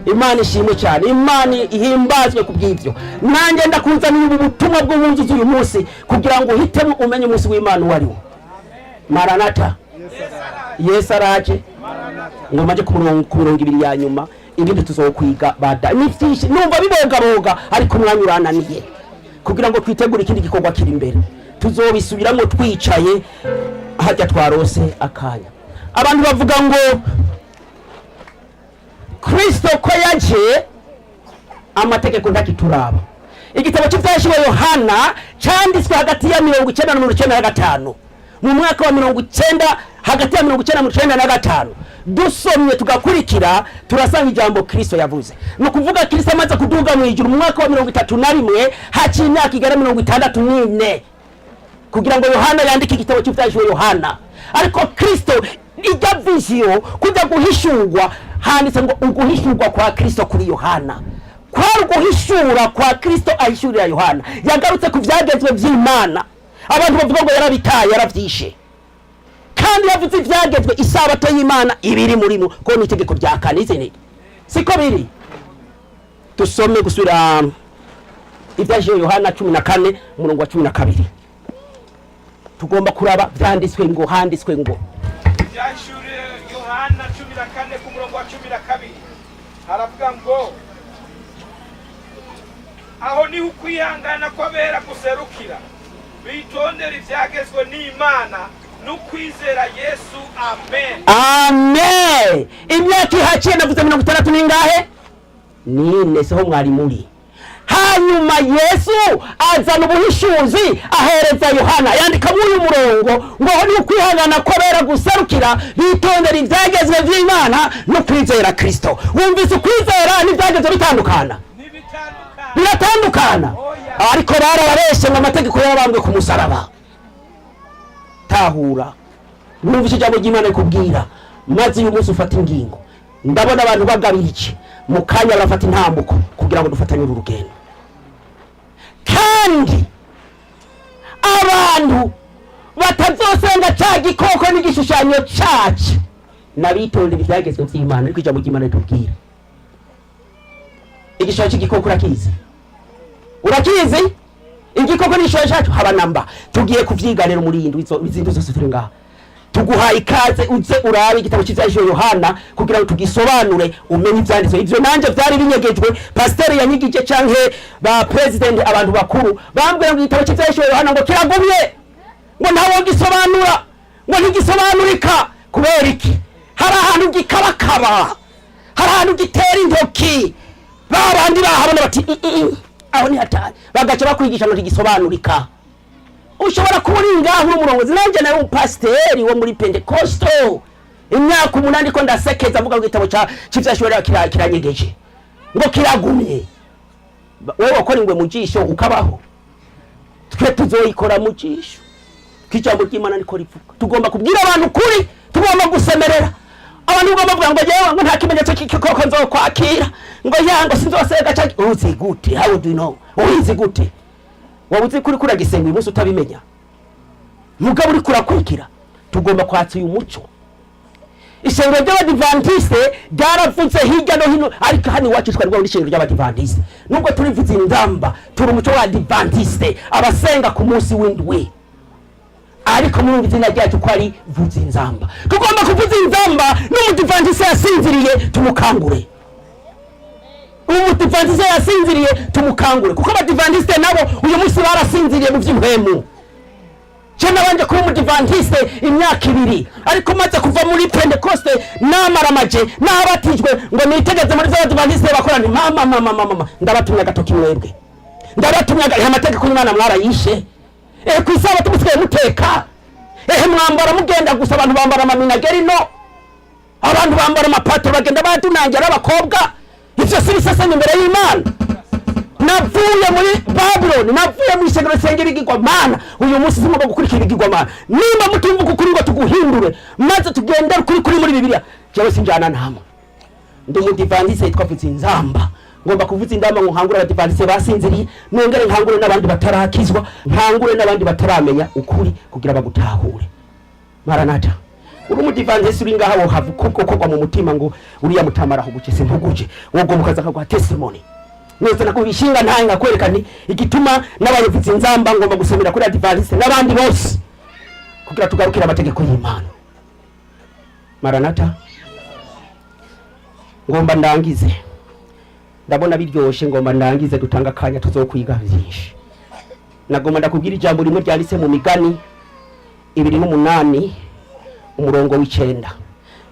Speaker 1: Imana ishimwe cyane, Imana ihimbazwe ku bw'ibyo. Nanjye ndakuzaniye ubu butumwa bw'ubunzuzi uyu munsi kugira ngo uhitemo, umenye umunsi w'Imana uwo ari wo. Maranata, Yesu araje. Ngo maje ku mirongo ibiri ya nyuma, ibindi tuzokwiga bada. Ni byinshi numva bibogaboga, ariko umwanya urananiye kugira ngo twitegure ikindi gikorwa kiri imbere. Tuzobisubiramo twicaye hajya twarose akanya. Abantu bavuga ngo Kristo ko yaje, amategeko ntakituraba. Igitabo cy'ibyashiwe Yohana cyanditswe hagati ya 90 na 95, mu mwaka wa 90, hagati ya 90 na 95. Dusomye tugakurikira, turasanga ijambo Kristo yavuze. Ni ukuvuga Kristo amaze kuduga mu ijuru mu mwaka wa 31, haciye imyaka igera 64 kugira ngo Yohana yandike igitabo cy'ibyashiwe Yohana. Ariko Kristo ijya vision kujya guhishurwa, handitse ngo uguhishurwa kwa Kristo kuri Yohana, kwari uguhishura kwa Kristo ahishurira Yohana. Yagarutse ku byagezwe by'Imana. Abantu bavuga ngo yarabitaye, yarabyishe, kandi yavuze ibyagezwe. Isabato y'Imana ibiri murimo ko ni itegeko rya kane, izindi siko biri. Dusome gusubira ibyashiwe Yohana 14, umurongo wa 12. Tugomba kuraba byanditswe ngo, handitswe ngo.
Speaker 2: Ibyahishuriwe Yohana 14 ku murongo wa 12 haravuga ngo "Aho niho ukwihangana kw'abera guserukira, bitondera ibyagezwe n'Imana n'ukwizera Yesu." Amen.
Speaker 1: Amen. Imyaka ihaciye, navuze 64 n'ingahe? Nine, siho mwari muri. Hanyuma Yesu azana ubuhishuzi, ahereza Yohana, yandika muri uyu murongo ngo aho ni ukwihangana kw'abera guserukira, bitondera ibyagezwe by'Imana no kwizera Kristo. Wumvise ukwizera n'ibyagezwe bitandukana?
Speaker 2: Ntibitandukana.
Speaker 1: Biratandukana, ariko barababeshe ngo amategeko yarabambwe ku musaraba. Tahura, wumvise ijambo ry'Imana rikubwira, maze uyu munsi ufata ingingo. Ndabona abantu bagabira iki mu kanya, barafata intambuko kugira ngo dufatanye uru rugendo. Kandi abantu batazosenga ca gikoko n'igishushanyo cacu n'abitondera ibyagezwe by'Imana. Ariko ijambo ry'Imana ritubwira igishushanyo cy'igikoko. Urakizi? Urakizi? Igikoko n'igishushanyo cyacu haba namba. Tugiye kuvyiga rero muri iyi ndwi, izindi zose turi ngaha. Tuguhaye ikaze, uze urabe igitabo cy'Ivyahishuriwe Yohana kugira ngo tugisobanure, umenye ivyanditswe. Ivyo nanje vyari binyegejwe. Pasiteri yanyigije canke ba president, abantu bakuru bambwiye ngo igitabo cy'Ivyahishuriwe Yohana ngo kiragumye, ngo ntawo gisobanura, ngo ntigisobanurika. Kubera iki? Hari ahantu gikabakaba, hari ahantu gitera intoki, ba bandi bahabona bati: Aho ni hatari." Bagaca bakwigisha ngo ntigisobanurika. Ushobora kuba uri ngaho uri umurongozi, nanjye nawe umupasiteri wo muri Pentekosto imyaka 8 ko ndasekeza avuga ngo igitabo cy'ivyashobora kiranyegeje, ngo kiragumye. Wewe wakora ingwe mu jisho ukabaho, twe tuzoyikora mu jisho k'ijambo ry'Imana niko rivuga. Tugomba kubwira abantu ukuri, tugomba gusemerera abantu. Ugomba kuvuga ngo yewe, ngo nta kimenyetso cy'igikoko nzokwakira, ngo ya, ngo sinzosega canke. Uzi gute? How do you know? Ubizi gute? Waba uzi kuri kuragisenga uyu munsi utabimenya, mugabo uriko urakurikira. Tugomba kwatsa uyu muco. Ishengero ry'Abadivantiste ryaravuze hirya no hino, ariko hano iwacu twari rwabona ishengero ry'Abadivantiste. Nubwo turivuze ingamba, turi umuco wa Adivantiste, abasenga ku munsi w'indwi, ariko muri izina ryacu ko ari Vuza Inzamba. Tugomba kuvuza inzamba, n'umudivantiste yasinziriye tumukangure, umudivantiste yasinziriye tumukangure, kuko abadivantiste nabo uyu munsi barasinziriye mu by'impwemu. Je nabanje kuba umudivantiste imyaka 2, ariko maze kuva muri Pentekoste namaramaje nabatijwe ngo nitegeze muri z'Abadivantiste bakorana. Mama, mama, mama, mama, ndabatumye agatoki mwebwe, ndabatumye amategeko y'Imana mwarayishe. Ku isabato musigaye muteka, ehe, mwambara mugenda gusa. Abantu bambara amaminageri, no abantu bambara amapataro, bagenda badunangira abakobwa. Ivyo si biseseme imbere y'Imana? Navuye muri Babuloni, navuye mu isengero risengera ibigirwamana. Uyu munsi singomba gukurikira ibigirwamana. Nimba mutumva ukuri ngo tuguhindure maze tugendere kuri kuri muri Bibiliya, jewe sinjana namwe. Ndi umudivantiste yitwa Vuza Inzamba. Ngomba kuvuza indamba ngo nkangure Abadivantiste basinziriye, nongere nkangure n'abandi batarakizwa, nkangure n'abandi bataramenya ukuri kugira bagutahure. Maranata. Uri umudivantiste uri ngaha, wohava kugwa mu mutima ngo uriya mutamara ahuguje, simpuguje. Wogomba ukaza akaguha testimony neza, nakubishinga ntaye nkakwereka nti igituma n'abayovuza inzamba ngomba gusomera kuri Adventiste n'abandi bose kugira tugarukire amategeko y'Imana. Maranata. Ngomba ndangize, ndabona biryoshe. Ngomba ndangize, dutanga akanya, tuzokwiga byinshi. Nagomba ndakubwira ijambo rimwe ryanditse mu Migani 28 umurongo w'9.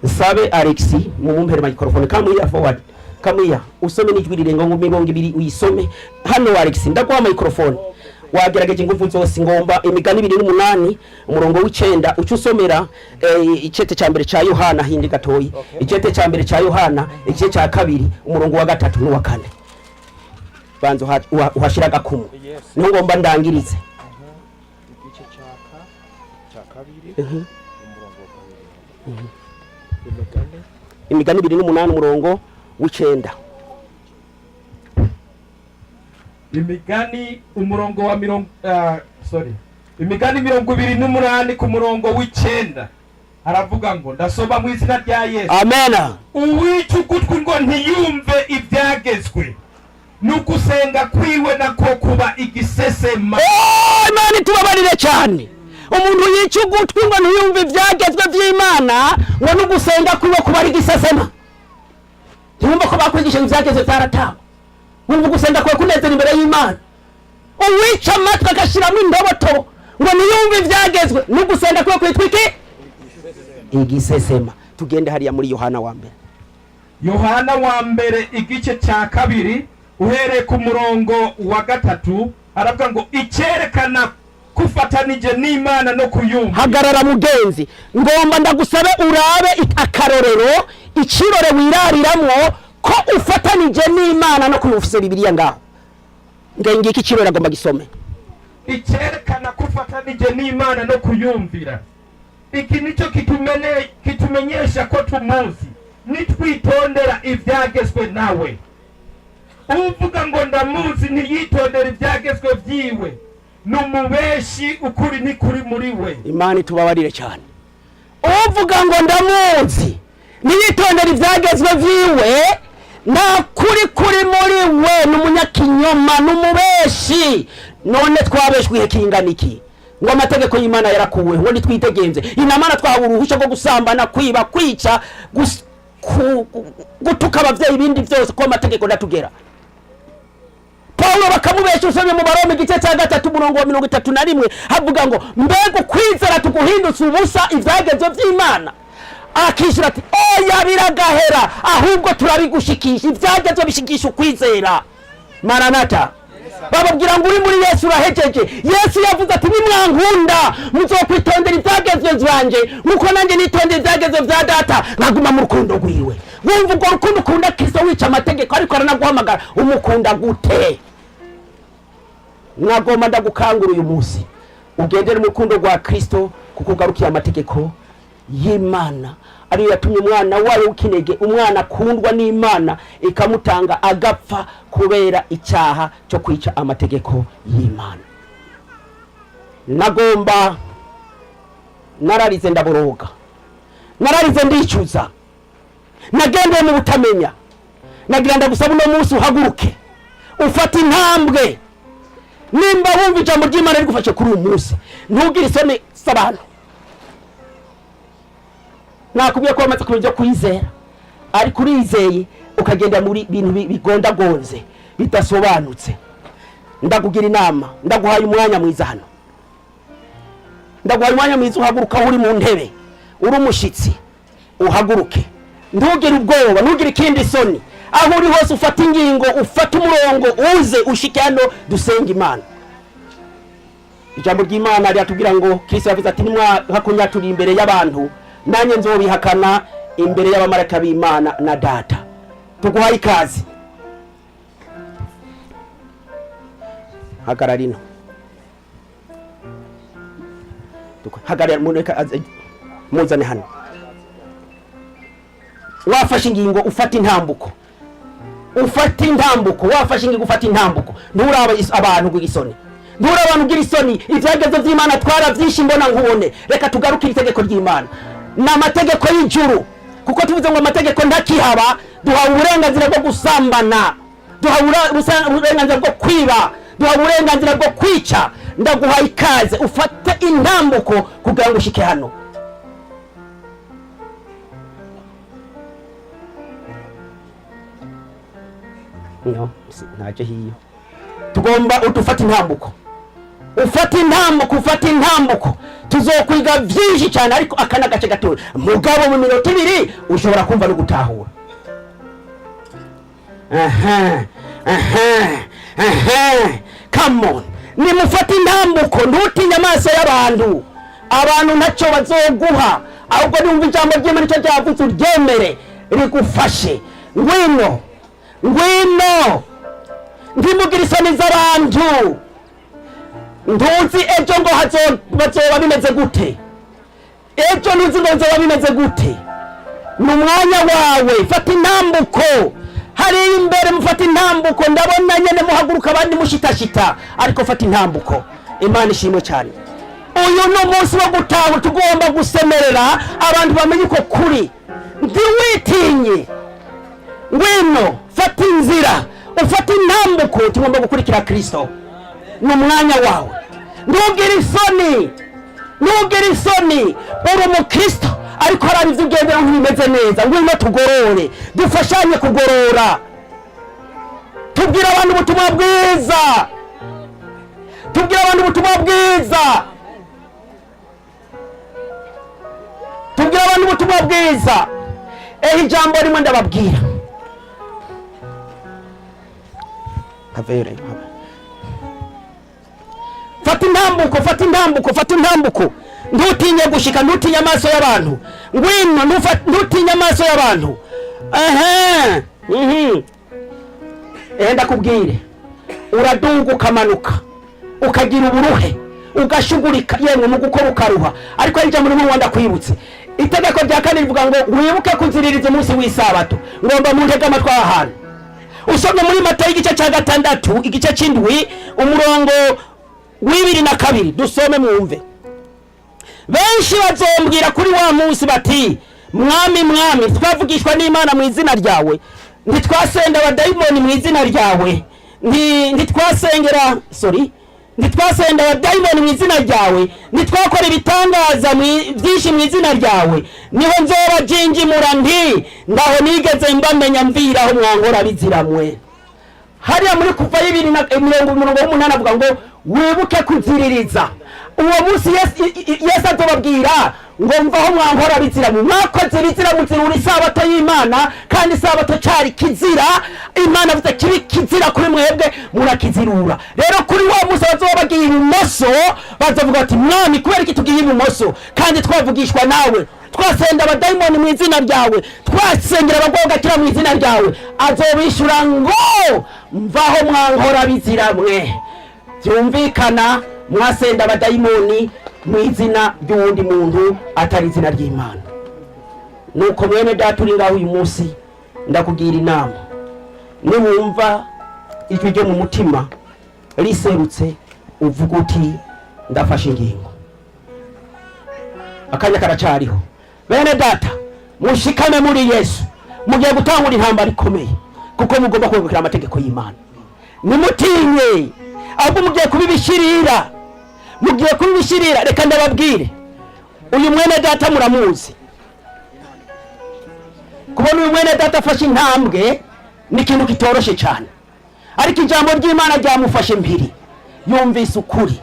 Speaker 1: Nsabe Alex mumumpere microphone. Kamuya forward, kamuya usome n'ijwi rirenga ngo 20 uyisome hano. Alex, ndaguha microphone, wagerageje ingufu zose. Ngomba Imigani 28 umurongo w'9, uca usomera icete cya mbere cya Yohana hindi gatoyi. Icete cya mbere cya Yohana, igice cya kabiri, umurongo wa gatatu n'uwa kane. Banza uhashira agakumu. Niho ngomba ndangirize.
Speaker 2: Igice cya kabiri, umurongo wa kabiri, Imigani.
Speaker 1: Imigani 28 umurongo w'9.
Speaker 2: Imigani umurongo wa mirongo, sorry, Imigani 28 ku murongo w'9 haravuga ngo, ndasoma mu izina rya Yesu:
Speaker 1: Amena.
Speaker 2: "Uwica ugutwi ngo ntiyumve ibyagezwe, ni ugusenga kwiwe nako kuba igisesema."
Speaker 1: Oh, Imana itubabarire cyane. Umuntu yica ugutwi ngo ntiyumve ibyagezwe by'Imana, ngo n'ugusenga kwiwe kuba ari igisesema. Ntiyumva ko bakwigisha ibyagezwe byaratawe? Wumva ugusenga kwawe kunezera imbere y'Imana? Uwica amatwi agashyiramo indobotobo ngo ntiyumve ibyagezwe, n'ugusenga kwiwe kwitwa iki? Igisesema. Tugende hariya muri Yohana wa mbere.
Speaker 2: Yohana wa mbere, igice cya kabiri, uhereye ku murongo wa gatatu, aravuga ngo: "Icyerekana kufatanije n'Imana no kuyumva."
Speaker 1: Hagarara mugenzi, ngomba ndagusabe urabe akarorero, ikirore wirariramwo ko ufatanije n'Imana no kuyumvise. Bibiliya ngaho ngengiki, ikirore agomba gisome.
Speaker 2: "Icyerekana ko ufatanije n'Imana no kuyumvira, iki nicyo kitumenyesha ko tumuzi, nitwitondera ibyagezwe nawe. Uvuga ngo ndamuzi ntiyitondera ibyagezwe byiwe, ni umubeshi, ukuri ntikuri muri we."
Speaker 1: Imana itubabarire cyane. Uvuga ngo ndamuzi ntiyitondera ibyagezwe vyiwe, nta kuri kuri muri we, ni umunyakinyoma, ni umubeshi. Ukuri none twabeshwe ihe kingana iki ngo amategeko y'Imana yarakuweho, ngo nitwitegenze inamana, twahawe uruhushya rwo gusambana, kwiba, kwica, gutuka abavyeyi, ibindi byose, ko amategeko ndatugera. Pawulo bakamubesha. Usomye mu Baroma igice cya 3, umurongo wa 31, havuga ngo: "Mbega ukwizera tuguhindutse ubusa ibyagezo by'Imana?" Akishyura ati: "Oya, biragahera, ahubwo turabigushikisha." Ibyagezo bishikisha ukwizera. Maranata! Bababwira ngo uri muri Yesu urahejeje. Yesu yavuze ati: "Nimwankunda muzokwitondera ibyagezwe vyanje, nkuko nanjye nitondera ibyagezwe vya Data, nkaguma mu rukundo rwiwe." Wumva urwo rukundo ukunda Kristo wica amategeko, ariko aranaguhamagara, umukunda gute? Mwagomba ndagukangura uyu munsi ugendere mu rukundo rwa Kristo, kuko ugarukiye amategeko y'Imana ariyo yatumye umwana wayo w'ikinege, umwana akundwa n'Imana, ikamutanga agapfa kubera icyaha cyo kwica amategeko y'Imana. Nagomba, nararize ndaboroga, nararize ndicuza, nagendeye mu butamenya. Nagira ndagusaba uno munsi uhaguruke ufate intambwe. Nimba wumva ijambo ry'Imana rigufashe kuri uyu munsi, ntugire isoni z'abantu. Nakubwiye ko wamaze kumenya ibyo kwizera, ariko urizeye ukagenda muri bintu bigondagonze, bidasobanutse. Ndakugira inama, ndaguhaye umwanya mwiza hano, ndaguhaye umwanya mwiza. Uhaguruka aho uri mu ntebe, uri umushyitsi, uhaguruke, ntugire ubwoba, ntugire ikindi soni. Aho uri hose ufate ingingo, ufate umurongo, uze ushike hano dusenge Imana. Ijambo ry'Imana riratubwira ngo Kristo yavuze ati: "Nimwahakunyaturi imbere y'abantu, nanjye nzobihakana imbere y'abamarayika b'Imana na Data." Tuguhaye ikaze. Hagarara ino. Hagarara, mureka muzane hano. Wafashe ingingo, ufata intambuko, ufata intambuko. Wafashe ingingo, ufata intambuko. Nturaba abantu ugira isoni, nturaba abantu ugira isoni. Ibyagezo by'Imana twarabyishe imbona nkubone. Reka tugarukire itegeko ry'Imana, ni amategeko y'ijuru, kuko tuvuze ngo amategeko ntakihaba, duhawe uburenganzira bwo gusambana, duhawe uburenganzira bwo kwiba, duhawe uburenganzira bwo kwica. Ndaguhaye ikaze ufate intambuko kugira ngo ushike hano. No ntaje hiyo. Tugomba udufate intambuko, ufate intambuko, ufate intambuko. Tuzokwiga byinshi cyane, ariko aka ni agace gatoya, mugabo mu minota 2 ushobora kumva no gutahura. Aha, aha, aha, come on, nimufate intambuko. Ntutinye amaso y'abantu, abantu ntacyo bazoguha, ahubwo niwumva ijambo ry'Imana icyo ryavutse, uryemere rigufashe. Ngwino, ngwino, ntimugire isoni z'abantu. Ntuzi ejo ngo bazoba bimeze gute, ejo ntuzi ngo bizoba bimeze gute. Ni umwanya wawe, fata intambuko hariya imbere, mufate intambuko. Ndabona nyene muhaguruka, abandi mushitashita, ariko fata intambuko. Imana ishimwe cyane. Uyu ni umunsi wo gutaha, tugomba gusemerera abantu bamenye uko kuri. Ntiwitinye, ngwino fata inzira, ufate intambuko. Tugomba gukurikira Kristo, ni umwanya wawe. Ntugire isoni, ntugire isoni. Uri umukristo, ariko hari ibyo ugendera ntibimeze neza. Ngwino tugorore, dufashanye kugorora, tubwire abantu ubutumwa bwiza, tubwire abantu ubutumwa bwiza, tubwire abantu ubutumwa bwiza. Ehe, ijambo rimwe ndababwira. Havere, have. Fata intambuko, fata intambuko, fata intambuko. Ntutinye gushika, ntutinye amaso y'abantu. Ngwino, ntutinye amaso y'abantu. Ehe, ehe, ndakubwire, uraduga ukamanuka, ukagira uburuhe, ugashugurika, yemwe mu gukora ukaruha, ariko ari ijambo rimwe ndakwibutse. Itegeko rya kane rivuga ngo wibuke kuziririza umunsi w'isabato. Ngomba mu ntege amatwi aha hantu. Usomye muri Matayo igice cya 6, igice cy'indwi, umurongo w'ibiri na kabiri, dusome mwumve. Benshi bazombwira kuri wa munsi bati: "Mwami, Mwami, twavugishwa n'Imana mu izina ryawe? Ntitwasenda abadayimoni mu izina ryawe?" Ntitwasengera, sorry, ntitwasenda abadayimoni mu izina ryawe, ntitwakora ibitangaza byinshi mu izina ryawe? Niho nzoba jinjimura nti: 'Ndaho nigeze mbamenya, mviraho mwankora biziramwe.'" Hariya muri Kuva y'ibiri na mirongo, umurongo w'umunani avuga ngo: "Wibuke kuziririza uwo munsi." Yesu azobabwira ngo: "Mvaho mwankora biziramwe, mwakoze ibizira, muzirura isabato y'Imana." Kandi isabato cari kizira. Imana avuze kibi kizira kuri mwebwe, murakizirura. Rero kuri wa munsi bazoba bagiye ibumoso bazovuga bati: "Mwami, kubera iki tugiye ibumoso kandi twavugishwa nawe, twasenda abadayimoni mu izina ryawe, twasengera abagwayi bagakira mu izina ryawe?" Azobishura ngo: "Mvaho mwankora biziramwe." Byumvikana mwasenda abadayimoni mu izina ry'uwundi muntu atari izina ry'Imana. Nuko mwene data uri ngaho uyu munsi, ndakugira inama: niwumva ijwi ryo mu mutima riserutse, uvuga uti: "Ndafashe ingingo." Akanya karacariho. Bene data, mushikame muri Yesu. Mugiye gutangura intambara ikomeye, kuko mugomba kwegukira amategeko y'Imana. Nimutinye, ahubwo mugiye kubibishirira, mugiye kubibishirira. Reka ndababwire, uyu mwene data muramuzi. Kubona uyu mwene data afashe intambwe ni ikintu kitoroshe cyane, ariko ijambo ry'Imana ryamufashe mpiri, yumvise ukuri.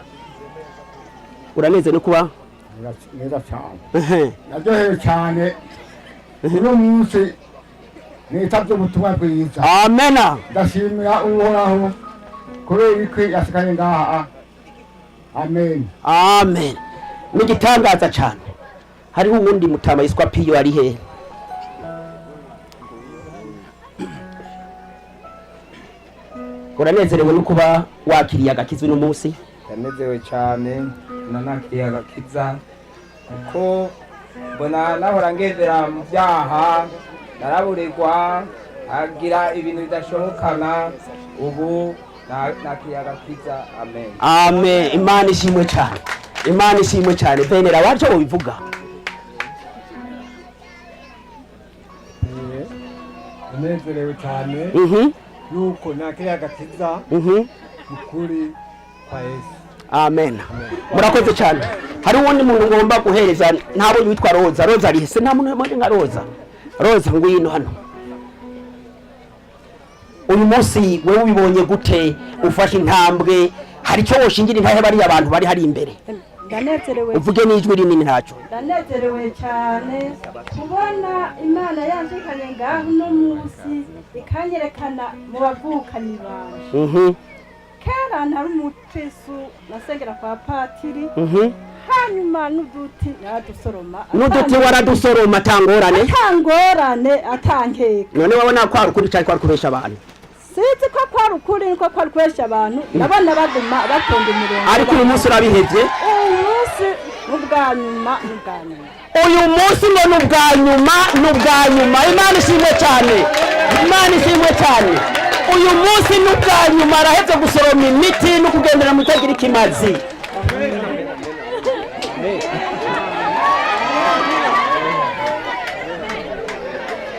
Speaker 1: Uraneze no kuba
Speaker 3: Neza cyane. Naryohewe cyane uno munsi nitabye ubutumwa bwiza.
Speaker 1: Amena.
Speaker 3: Ndashimira Uhoraho kubera ikwi yasigaye ngaha. Amen.
Speaker 1: Amen. Ni igitangaza cyane. Hariho uwundi mutama yitwa Piyo, ari hehe? Uranezerewe no kuba wakiriye agakiza uno munsi?
Speaker 4: Ndanezerewe cyane, nanakiriye agakiza kuko mbona nahora ngendera mu byaha, naraburirwa, agira ibintu bidashobokana. Ubu nakiriye agakiza. Amen.
Speaker 1: Amen. Imana ishimwe cyane, Imana ishimwe cyane. Venera waje wobivuga.
Speaker 5: Unezerewe cyane yuko nakiriye agakiza ukuri kwa Yesu.
Speaker 1: Amen, murakoze cyane. Hari uwundi muntu ngomba guhereza, ntabonye witwa Roza. Roza ari he? Nta muntu ubonye nka Roza. Roza, ngwino hano. Uyu munsi wowe ubibonye gute, ufashe intambwe? Hari icyo woshingira intahe bariya abantu bari hari imbere?
Speaker 6: Ndanezerewe.
Speaker 1: Uvuge n'ijwi rinini, ntacyo.
Speaker 6: Ndanezerewe cyane kubona Imana yanzikanye ngaho uno munsi, ikanyerekana mu bavukanyi banje. Kera nari umukristu, nasengera kwa patiri. Hanyuma n'uduti naradusoroma.
Speaker 1: N'uduti waradusoroma, atangorane?
Speaker 6: Atangorane, atankeka.
Speaker 1: None wabona ko hari ukuri cyari kwari kubesha abantu?
Speaker 6: Sinzi ko kwari ukuri niko kwari kubesha abantu, ndabona baguma batonda umurongo.
Speaker 1: Ariko uyu munsi urabihevye?
Speaker 6: Uyu munsi ni ubwa nyuma, ni ubwa nyuma.
Speaker 1: Uyu munsi ngo ni ubwa nyuma, ni ubwa nyuma. Imana ishimwe cyane, Imana ishimwe cyane. Uyu munsi ni ubwa nyuma, arahetse gusoroma imiti no kugendera mu itagira ikimazi.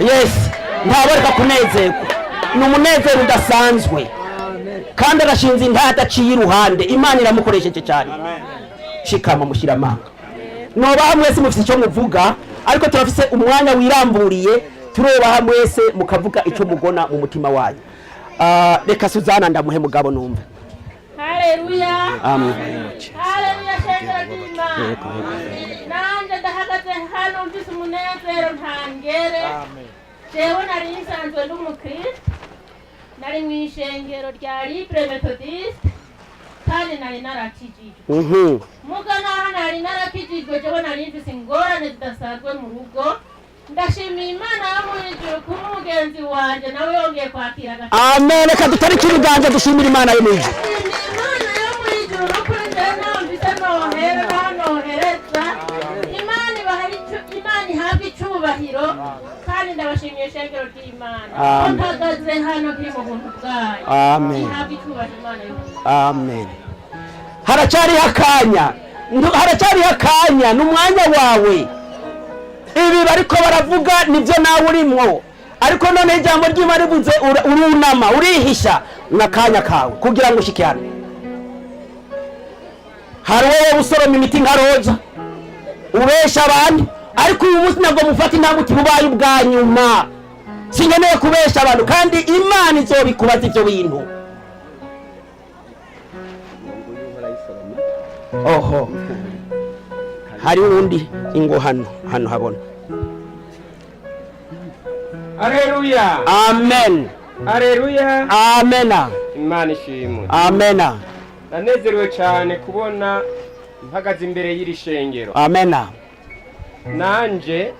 Speaker 1: Yes, ntabareka kunezerwa, ni umunezero udasanzwe, kandi arashinze intahe adaciye iruhande. Imana iramukoresheje cyane. Shikama, mushyira amanga. Nobaha mwese mufite icyo muvuga, ariko turafise umwanya wiramburiye. Turobaha mwese mukavuga icyo mugona mu mutima wanyu. Reka Suzana ndamuhe mugabo numve.
Speaker 7: Haleluya.
Speaker 1: Amen.
Speaker 7: Haleluya, shengero ry'Imana. Nanjye ndahagaze hano mfise umunezero ntangere. Jewe nari nsanzwe ndi umukristo, nari mu ishengero rya Libre Methodiste, kandi nari narakijijwe. Muga naho nari narakijijwe, jewe nari mfise ingorane zidasanzwe mu rugo. Ndashimiye Imana yo mu ijuru kuba umugenzi wanje nawe yongeye kwakira agakiza.
Speaker 1: Amen. Reka dutarike ibiganza dushimira Imana yo mu ijuru.
Speaker 7: Imana yo mu ijuru, n'ukuri njyewe ntaho mfise nohera, naho nohereza. Imana ibaha Imana ihabwe icubahiro, kandi ndabashimiye shengero ry'Imana ko
Speaker 1: Amen.
Speaker 7: mpagaze hano nkiri mu buntu bwayo.
Speaker 1: Amen.
Speaker 7: Ihabwe icubahiro Imana yo mu ijuru.
Speaker 1: Amen. Haracyariho akanya. Haracyariho akanya, ni umwanya wawe. Ibi bariko baravuga nibyo nawe urimwo. Ariko none ijambo ry'Imana rivuze, urunama, urihisha n'akanya kawe kugira ngo ushike hano. Hari wowe usoroma imiti nka roza, ubesha abantu, ariko uyu munsi ntabwo mufata intambwe uti: "Bubaye ubwa nyuma, sinkeneye kubesha abantu." Kandi Imana izobikubaza ibyo bintu. Oho, hari uwundi? Ingo hano, hano habona.
Speaker 4: Aleluya!
Speaker 1: Amen.
Speaker 4: Aleluya!
Speaker 1: Amena.
Speaker 4: Imana ishimwe!
Speaker 1: Amena.
Speaker 4: Nanezerewe cyane kubona mpagaze imbere y'iri shengero.
Speaker 1: Amena.
Speaker 4: Nanje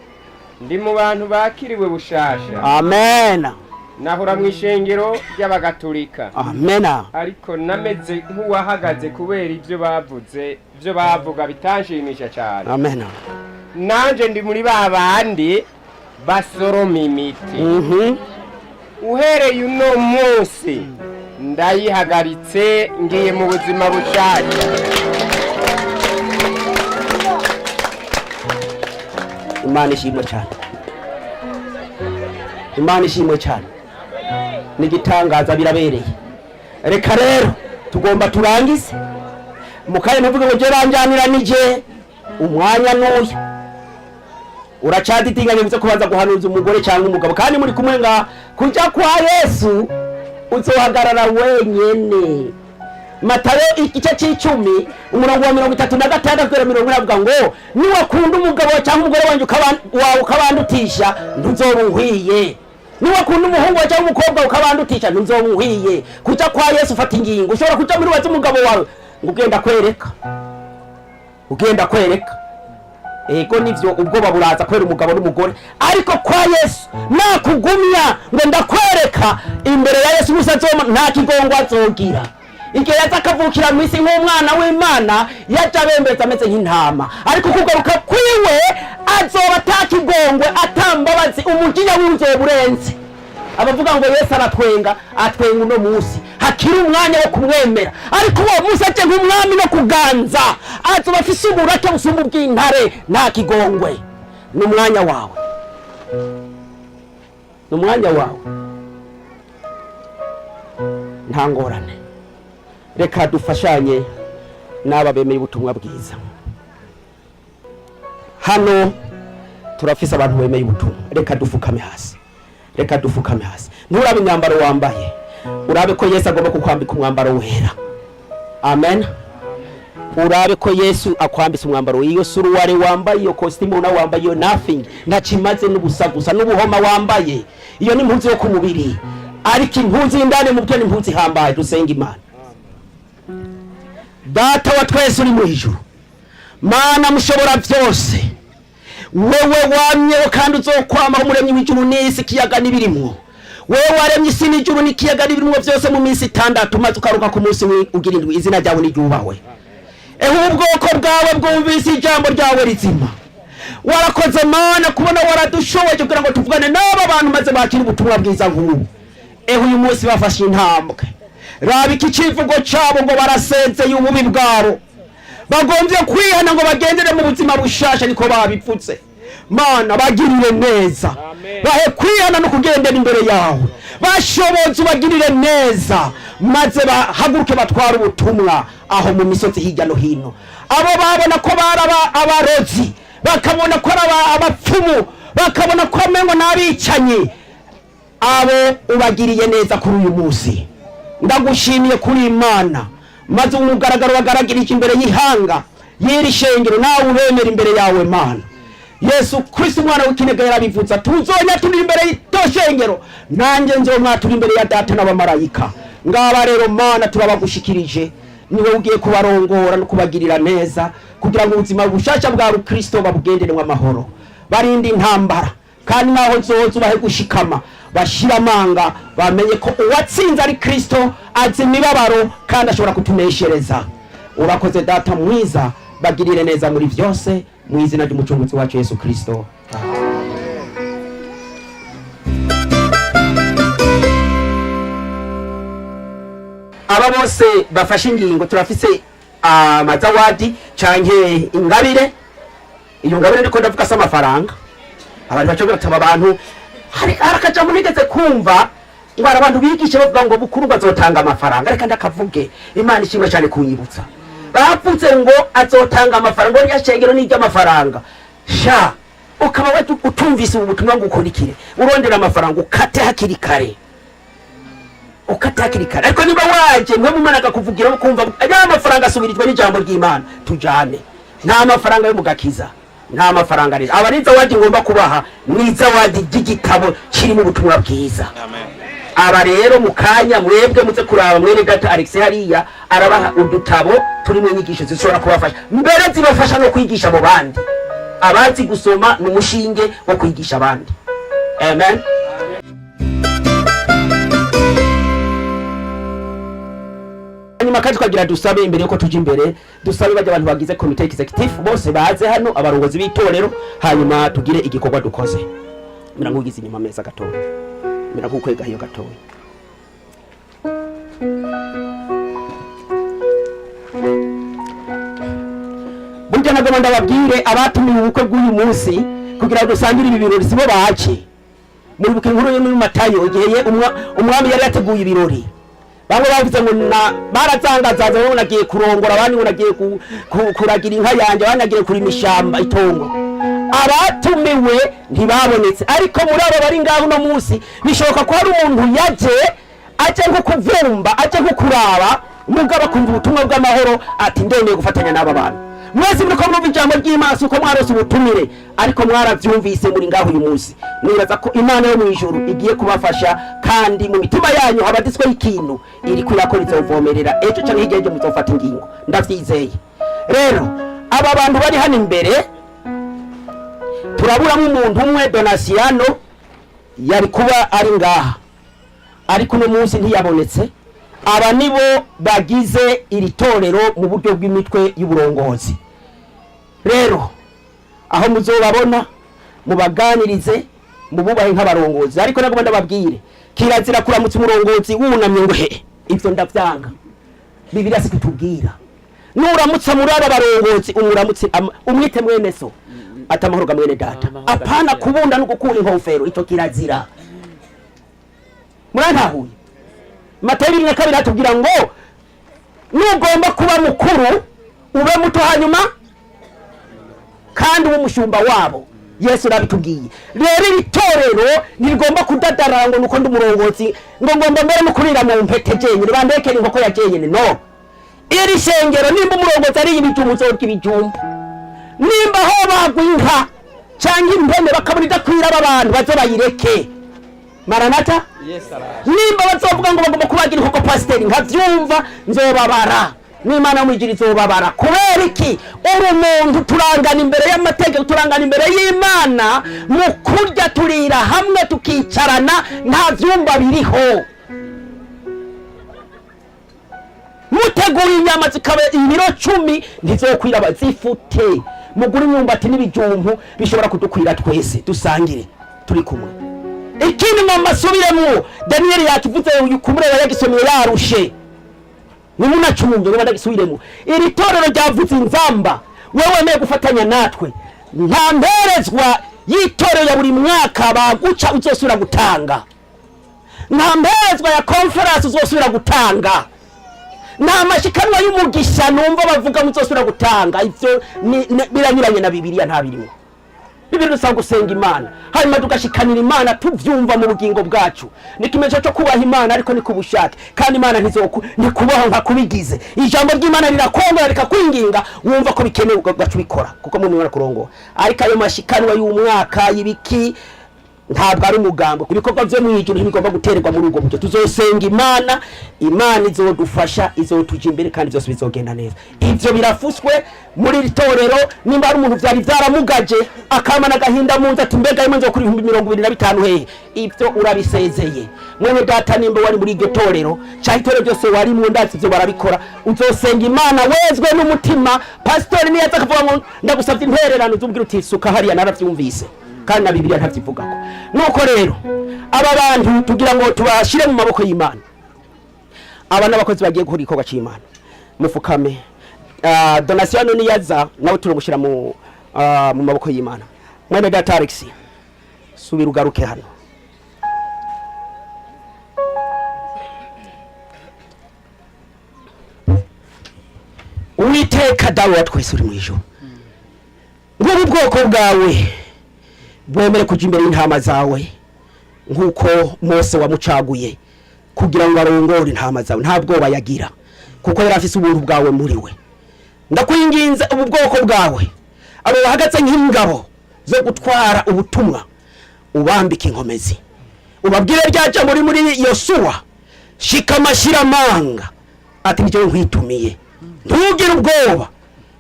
Speaker 4: ndi mu bantu bakiriwe bushasha.
Speaker 1: Amena.
Speaker 4: Nahora mu ishengero ry'Abagatolika.
Speaker 1: Amena.
Speaker 4: Ariko nameze nk'uwahagaze kubera ibyo bavuze, ibyo bavuga bitanshimisha cyane.
Speaker 1: Amena.
Speaker 4: Nanje ndi muri ba bandi basoroma imiti. Uhereye uno munsi ndayihagaritse, ngiye mu buzima bushasha.
Speaker 1: Imana ishimwe cyane, Imana ishimwe cyane, n'igitangaza birabereye. Reka rero tugomba turangize mu kanya. Ntuvuge ngo je banjanira nije umwanya n'uyu uracaditinganye bize kubanza guhanuza umugore cyangwa umugabo kandi muri kumwe nga kujya kwa Yesu uzohagarara wenyene. Matayo igice c'10, umurongo wa 36 kugera 40, avuga ngo: "Niwakunda umugabo cyangwa umugore wanjye wawe ukabandutisha, ntuzoba unkwiye. Niwakunda umuhungu wawe cyangwa umukobwa ukabandutisha, ntuzoba unkwiye." Kujya kwa Yesu ufata ingingo. Ushobora kuja muri wazi umugabo wawe ngo ugenda kwereka, ugenda kwereka. Ego nivyo, ubwoba buraza kubera umugabo n'umugore, ariko kwa Yesu nakugumya ngo ndakwereka imbere ya Yesu musa azoma nta kigongo azogira. Igihe yaza akavukira mu isi nk'umwana w'Imana, yaje abembeza ameze nk'intama, ariko kugaruka kwiwe azoba atakigongwe, atambabazi, umujinya wiwe uzoba urenze. Abavuga ngo Yesu aratwenga, atwenga uno munsi hakiri umwanya wo kumwemera, ariko uwo munsi aje nk'umwami no kuganza, azoba afise uburake busumba ubw'intare, nta kigongwe. Ni umwanya wawe, ni umwanya wawe, nta ngorane. Reka dufashanye n'aba bemeye ubutumwa bwiza. Hano turafise abantu bemeye ubutumwa. Reka dufukame hasi, reka dufukame hasi. Nturabe imyambaro wambaye, urabe ko Yesu agomba kukwambika umwambaro wera. Amen. Urabe ko Yesu akwambitse umwambaro. Iyo suruware wambaye, iyo kositimu nawe wambaye, iyo nothing, ntakimaze, n'ubusa gusa n'ubuhoma wambaye. Iyo ni impuzu yo ku mubiri, ariko impuzu y'indani mu byo ni impuzu ihambaye. Dusenga Imana. Data wa twese uri mu ijuru, Mana mushobora byose, wewe wamyeho kandi uzokwamaho, Umuremyi w'ijuru n'isi, ikiyaga n'ibirimwo, wewe waremye isi n'ijuru n'ikiyaga n'ibirimwo byose mu minsi 6, maze ukaruka ku munsi ugira indwi, izina ryawe niryubahwe. Ehe, ubwoko bwawe bwumvise ijambo ryawe rizima. Warakoze Mana kubona waradushoboye kugira ngo tuvugane n'aba bantu maze bakire ubutumwa bwiza nk'ubu. Ehe, uyu munsi bafashe intambwe. Raba iki civugo cabo ngo barasezeye ububi bwabo, bagombye kwihana ngo bagendere mu buzima bushasha, niko babipfutse. Mana, bagirire neza, bahe kwihana no kugendera imbere yawe. Bashoboze, ubagirire neza, maze bahaguruke batware ubutumwa aho mu misozi hirya no hino. Abo babona ko bari abarozi, bakabona ko ari abapfumu, bakabona ko amengo n'abicanyi, abo ubagiriye neza kuri uyu munsi. Ndagushimiye kuri Imana, maze umugaragaro wagaragirije imbere y'ihanga y'iri shengero, nawe ubemera imbere yawe. Mana, Yesu Kristo umwana w'ikinega yarabivuze: "Tuzonya turi imbere y'iryo shengero, nanjye nzomwatura imbere ya Data n'abamarayika." Ngaba rero Mana turabagushikirije, niwe ugiye kubarongora no kubagirira neza kugira ngo ubuzima bushasha bwa Rukristo babugenderemo amahoro. Barinde intambara, kandi naho zoza ubahe gushikama, bashira amanga, bamenye ko uwatsinze ari Kristo, azi imibabaro kandi ashobora kutuneshereza. Urakoze Data mwiza, bagirire neza muri byose, mu izina ry'Umucunguzi wacu Yesu Kristo. Aba bose bafashe ingingo, turafise amazawadi canke ingabire. Iyo ngabire ndiko ndavuga si amafaranga. Abantu bashobora gutaba abantu Hari akajambo nigeze kumva ngo hari abantu bigisha bavuga ngo bukuru ngo azotanga amafaranga. Reka ndakavuge, Imana ishimwe cyane kunyibutsa. Bavuze ngo azotanga amafaranga, ngo rya shengero ni iry'amafaranga. Sha, ukaba utumvise ubu butumwa ngo ukurikire, urondera amafaranga, ukate hakiri kare, ukate hakiri kare. Ariko niba waje mwe mumana akakuvugira, ukumva ya mafaranga asubirijwe n'ijambo ry'Imana, tujane. Nta mafaranga yo mu gakiza, nta mafaranga. Rero aba ari zawadi ngomba kubaha, ni zawadi ry'igitabo kirimo ubutumwa bwiza. Aba rero mu kanya mwebwe muze kuraba mwene data Alex hariya arabaha udutabo turimo inyigisho zishobora kubafasha, mbere zibafasha no kwigisha mu bandi. Abazi gusoma ni umushinge wo kwigisha abandi. Amen. Hanyuma kandi twagira dusabe, imbere yuko tuja imbere, dusabe bajya abantu bagize komite executive bose baze hano, abarongozi b'itorero, hanyuma tugire igikorwa dukoze. Mera nk'ugize inyuma ameza gatoya, mera nk'ukwega hiyo gatoya. Burya nagomba ndababwire, abatumiwe ubukwe bw'uyu munsi kugira ngo dusangire ibi birori sibo baje. Muribuka inkuru yo muri Matayo, igihe umwami yari yateguye ibirori, bamwe bavuze ngo barazangazaza, bamwe nagiye kurongora, abandi ngo nagiye kuragira inka yanjye, abandi nagiye kurima ishamba itongo. Abatumiwe ntibabonetse. Ariko muri abo bari ngaho uno munsi, bishoboka ko hari umuntu yaje aje nko kuvumba, aje nko kuraba, mugabo akumva ubutumwa bw'amahoro, ati ndemeye gufatanya n'aba bantu. Mwese muriko mwumva ijambo ry'Imana, si uko mwarose ubutumire, ariko mwaravyumvise, muri ngaho uyu munsi. Nibaza ko Imana yo mw'ijuru igiye kubafasha, kandi mu mitima yanyu habaditsweho ikintu iriko irakora, izovomerera ejo canke hirya y'ejo muzofata ingingo, ndavyizeye. Rero aba bantu bari hano imbere, turaburamo umuntu umwe, Donasiano yari kuba ari ngaha, ariko uno munsi ntiyabonetse. Aba nibo bagize iri torero mu buryo bw'imitwe y'uburongozi. Rero aho muzobabona, mubaganirize, mububahe nk'abarongozi. Ariko nagomba ndababwire, kirazira kuramutsa umurongozi wunamye ngo he, ivyo ndavyanga. Bibiliya si kutubwira. Nuramutsa muri aba barongozi, umuramutse umwite mwene so, ati amahoro ga mwene data. Apana kubunda no gukura inkofero, ico kirazira. Murantahuye? Matayo 22 atubwira ngo nugomba kuba mukuru ube muto, hanyuma kandi ube umushumba wabo. Yesu arabitubwiye. Rero iri torero ntirigomba kudadarara ngo nuko ndi umurongozi, ngo ngomba mbere no kurira mu mpete jenyine, bandekere inkoko ya jenyine. No iri shengero, nimba umurongozi ariye ibijumba, uzorya ibijumba. Nimba ho bagwa inka cyangwa impene bakabona idakwira aba bantu, baze bayireke. Maranata. Nimba bazovuga ngo bagomba kubagira inkoko pasiteri, nkavyumva nzobabara, n'Imana mwijuru izobabara. Kubera iki? Uri umuntu, turangana imbere y'amategeko, turangana imbere y'Imana. Mu kurya turira hamwe, tukicarana, nta vyumba biriho. Mutegura inyama zikaba ibiro 10, ntizokwira, bazifute, mugure imyumbati n'ibijumbu bishobora kudukwira twese, dusangire turi kumwe. Ikindi ngo mbasubiremo, Daniel yakivuze, uyu kumureba yagisomye yarushe, nimunacumve ngo ndagisubiremo. Iri torero ryavuze inzamba, wewe wemeye gufatanya natwe, nta mperezwa y'itorero ya buri mwaka baguca uzosubira gutanga, nta mperezwa ya conference uzosubira gutanga, nta mashikanwa y'umugisha numva bavuga muzosubira gutanga. Ivyo biranyuranye na Bibiliya, nta birimo. Bibiliya dusaba gusenga Imana, hanyuma tugashikanira Imana tuvyumva mu bugingo bwacu. Ni ikimenyetso cyo kubaha Imana, ariko ni ku bushake, kandi Imana ntikubaho nka kubigize. Ijambo ry'Imana rirakongora, rikakwinginga, wumva ko bikenewe ugaca ubikora, kuko mu mwanya kurongora. Ariko ayo mashikanwa y'umwaka y'ibiki ntabwo ari umugambo. Ibikorwa vyo mw'ijuru ntibigomba gutererwa muri ubwo buryo. Tuzosenga Imana, Imana izodufasha, izotuja imbere, kandi byose bizogenda neza. Ivyo birafuswe muri iri torero. Nimba hari umuntu vyari vyaramugaje, akamana agahinda mu nzu, ati mbega rimwe nzokura 25,000 hehe, ivyo urabisezeye mwene data. Nimba wari muri iryo torero canke itorero ryose warimwo, ndazi ivyo barabikora, uzosenga Imana wezwe n'umutima. Pasitori niyaza akavuga ngo ndagusavye intererano, uzubwira uti suka hariya, naravyumvise, kandi na Bibiliya ntavyivugako. Nuko rero aba bantu tugira ngo tubashire mu maboko y'Imana. Aba n'abakozi bagiye gukora igikorwa c'Imana. Mufukame. Donation niyaza nawe turamushyira mu maboko y'Imana. Mwene data Alex, subira ugaruke hano. Uwiteka Dawe wa twese uri mu ijuru, ngubu ubwoko bwawe bwemere kujya imbere y'intama zawe nk'uko Mose wamucaguye kugira ngo arongore intama zawe, nta bwoba yagira kuko yari afise ubuntu bwawe muri we. Ndakwinginze, ubu bwoko bwawe, abo bahagaze nk'ingabo zo gutwara ubutumwa, ubambike inkomezi, ubabwire rya jambo riri muri Yosuwa: "Shikama, shiramanga," ati "nicyo nkwitumiye, ntugire ubwoba."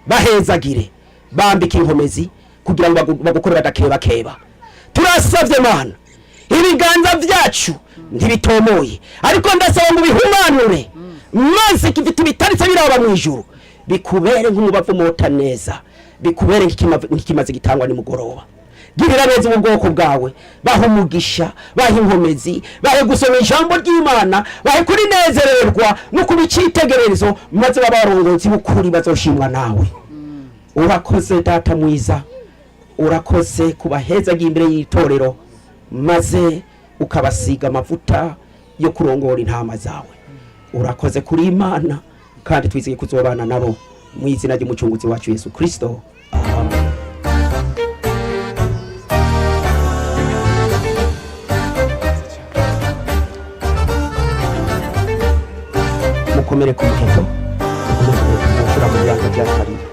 Speaker 1: Bahezagire, bambike inkomezi kugira ngo bagukore badakebakeba. Turasabye Mana, ibiganza byacu ntibitomoye, ariko ndasaba ngo bihumanure maze gifite ibitaritse biraba mu ijuru, bikubere nk'umubavu mota neza, bikubere nk'ikimazi gitangwa nimugoroba. Girira neza ubu bwoko bwawe, baha umugisha, baha inkomezi, bahe gusoma ijambo ry'Imana, bahe kurinezererwa no kuba icyitegererezo, maze babe abarongozi b'ukuri bazoshimwa nawe. Urakoze Data mwiza, urakoze kubahezaga imbere y'itorero, maze ukabasiga amavuta yo kurongora intama zawe. Urakoze kuri Imana, kandi twizeye kuzobana nabo mu izina ry'Umucunguzi wacu Yesu Kristo, amen. Mukomere ku muheto, mukomere ku muheto, mushira mu biganza bya kabiri.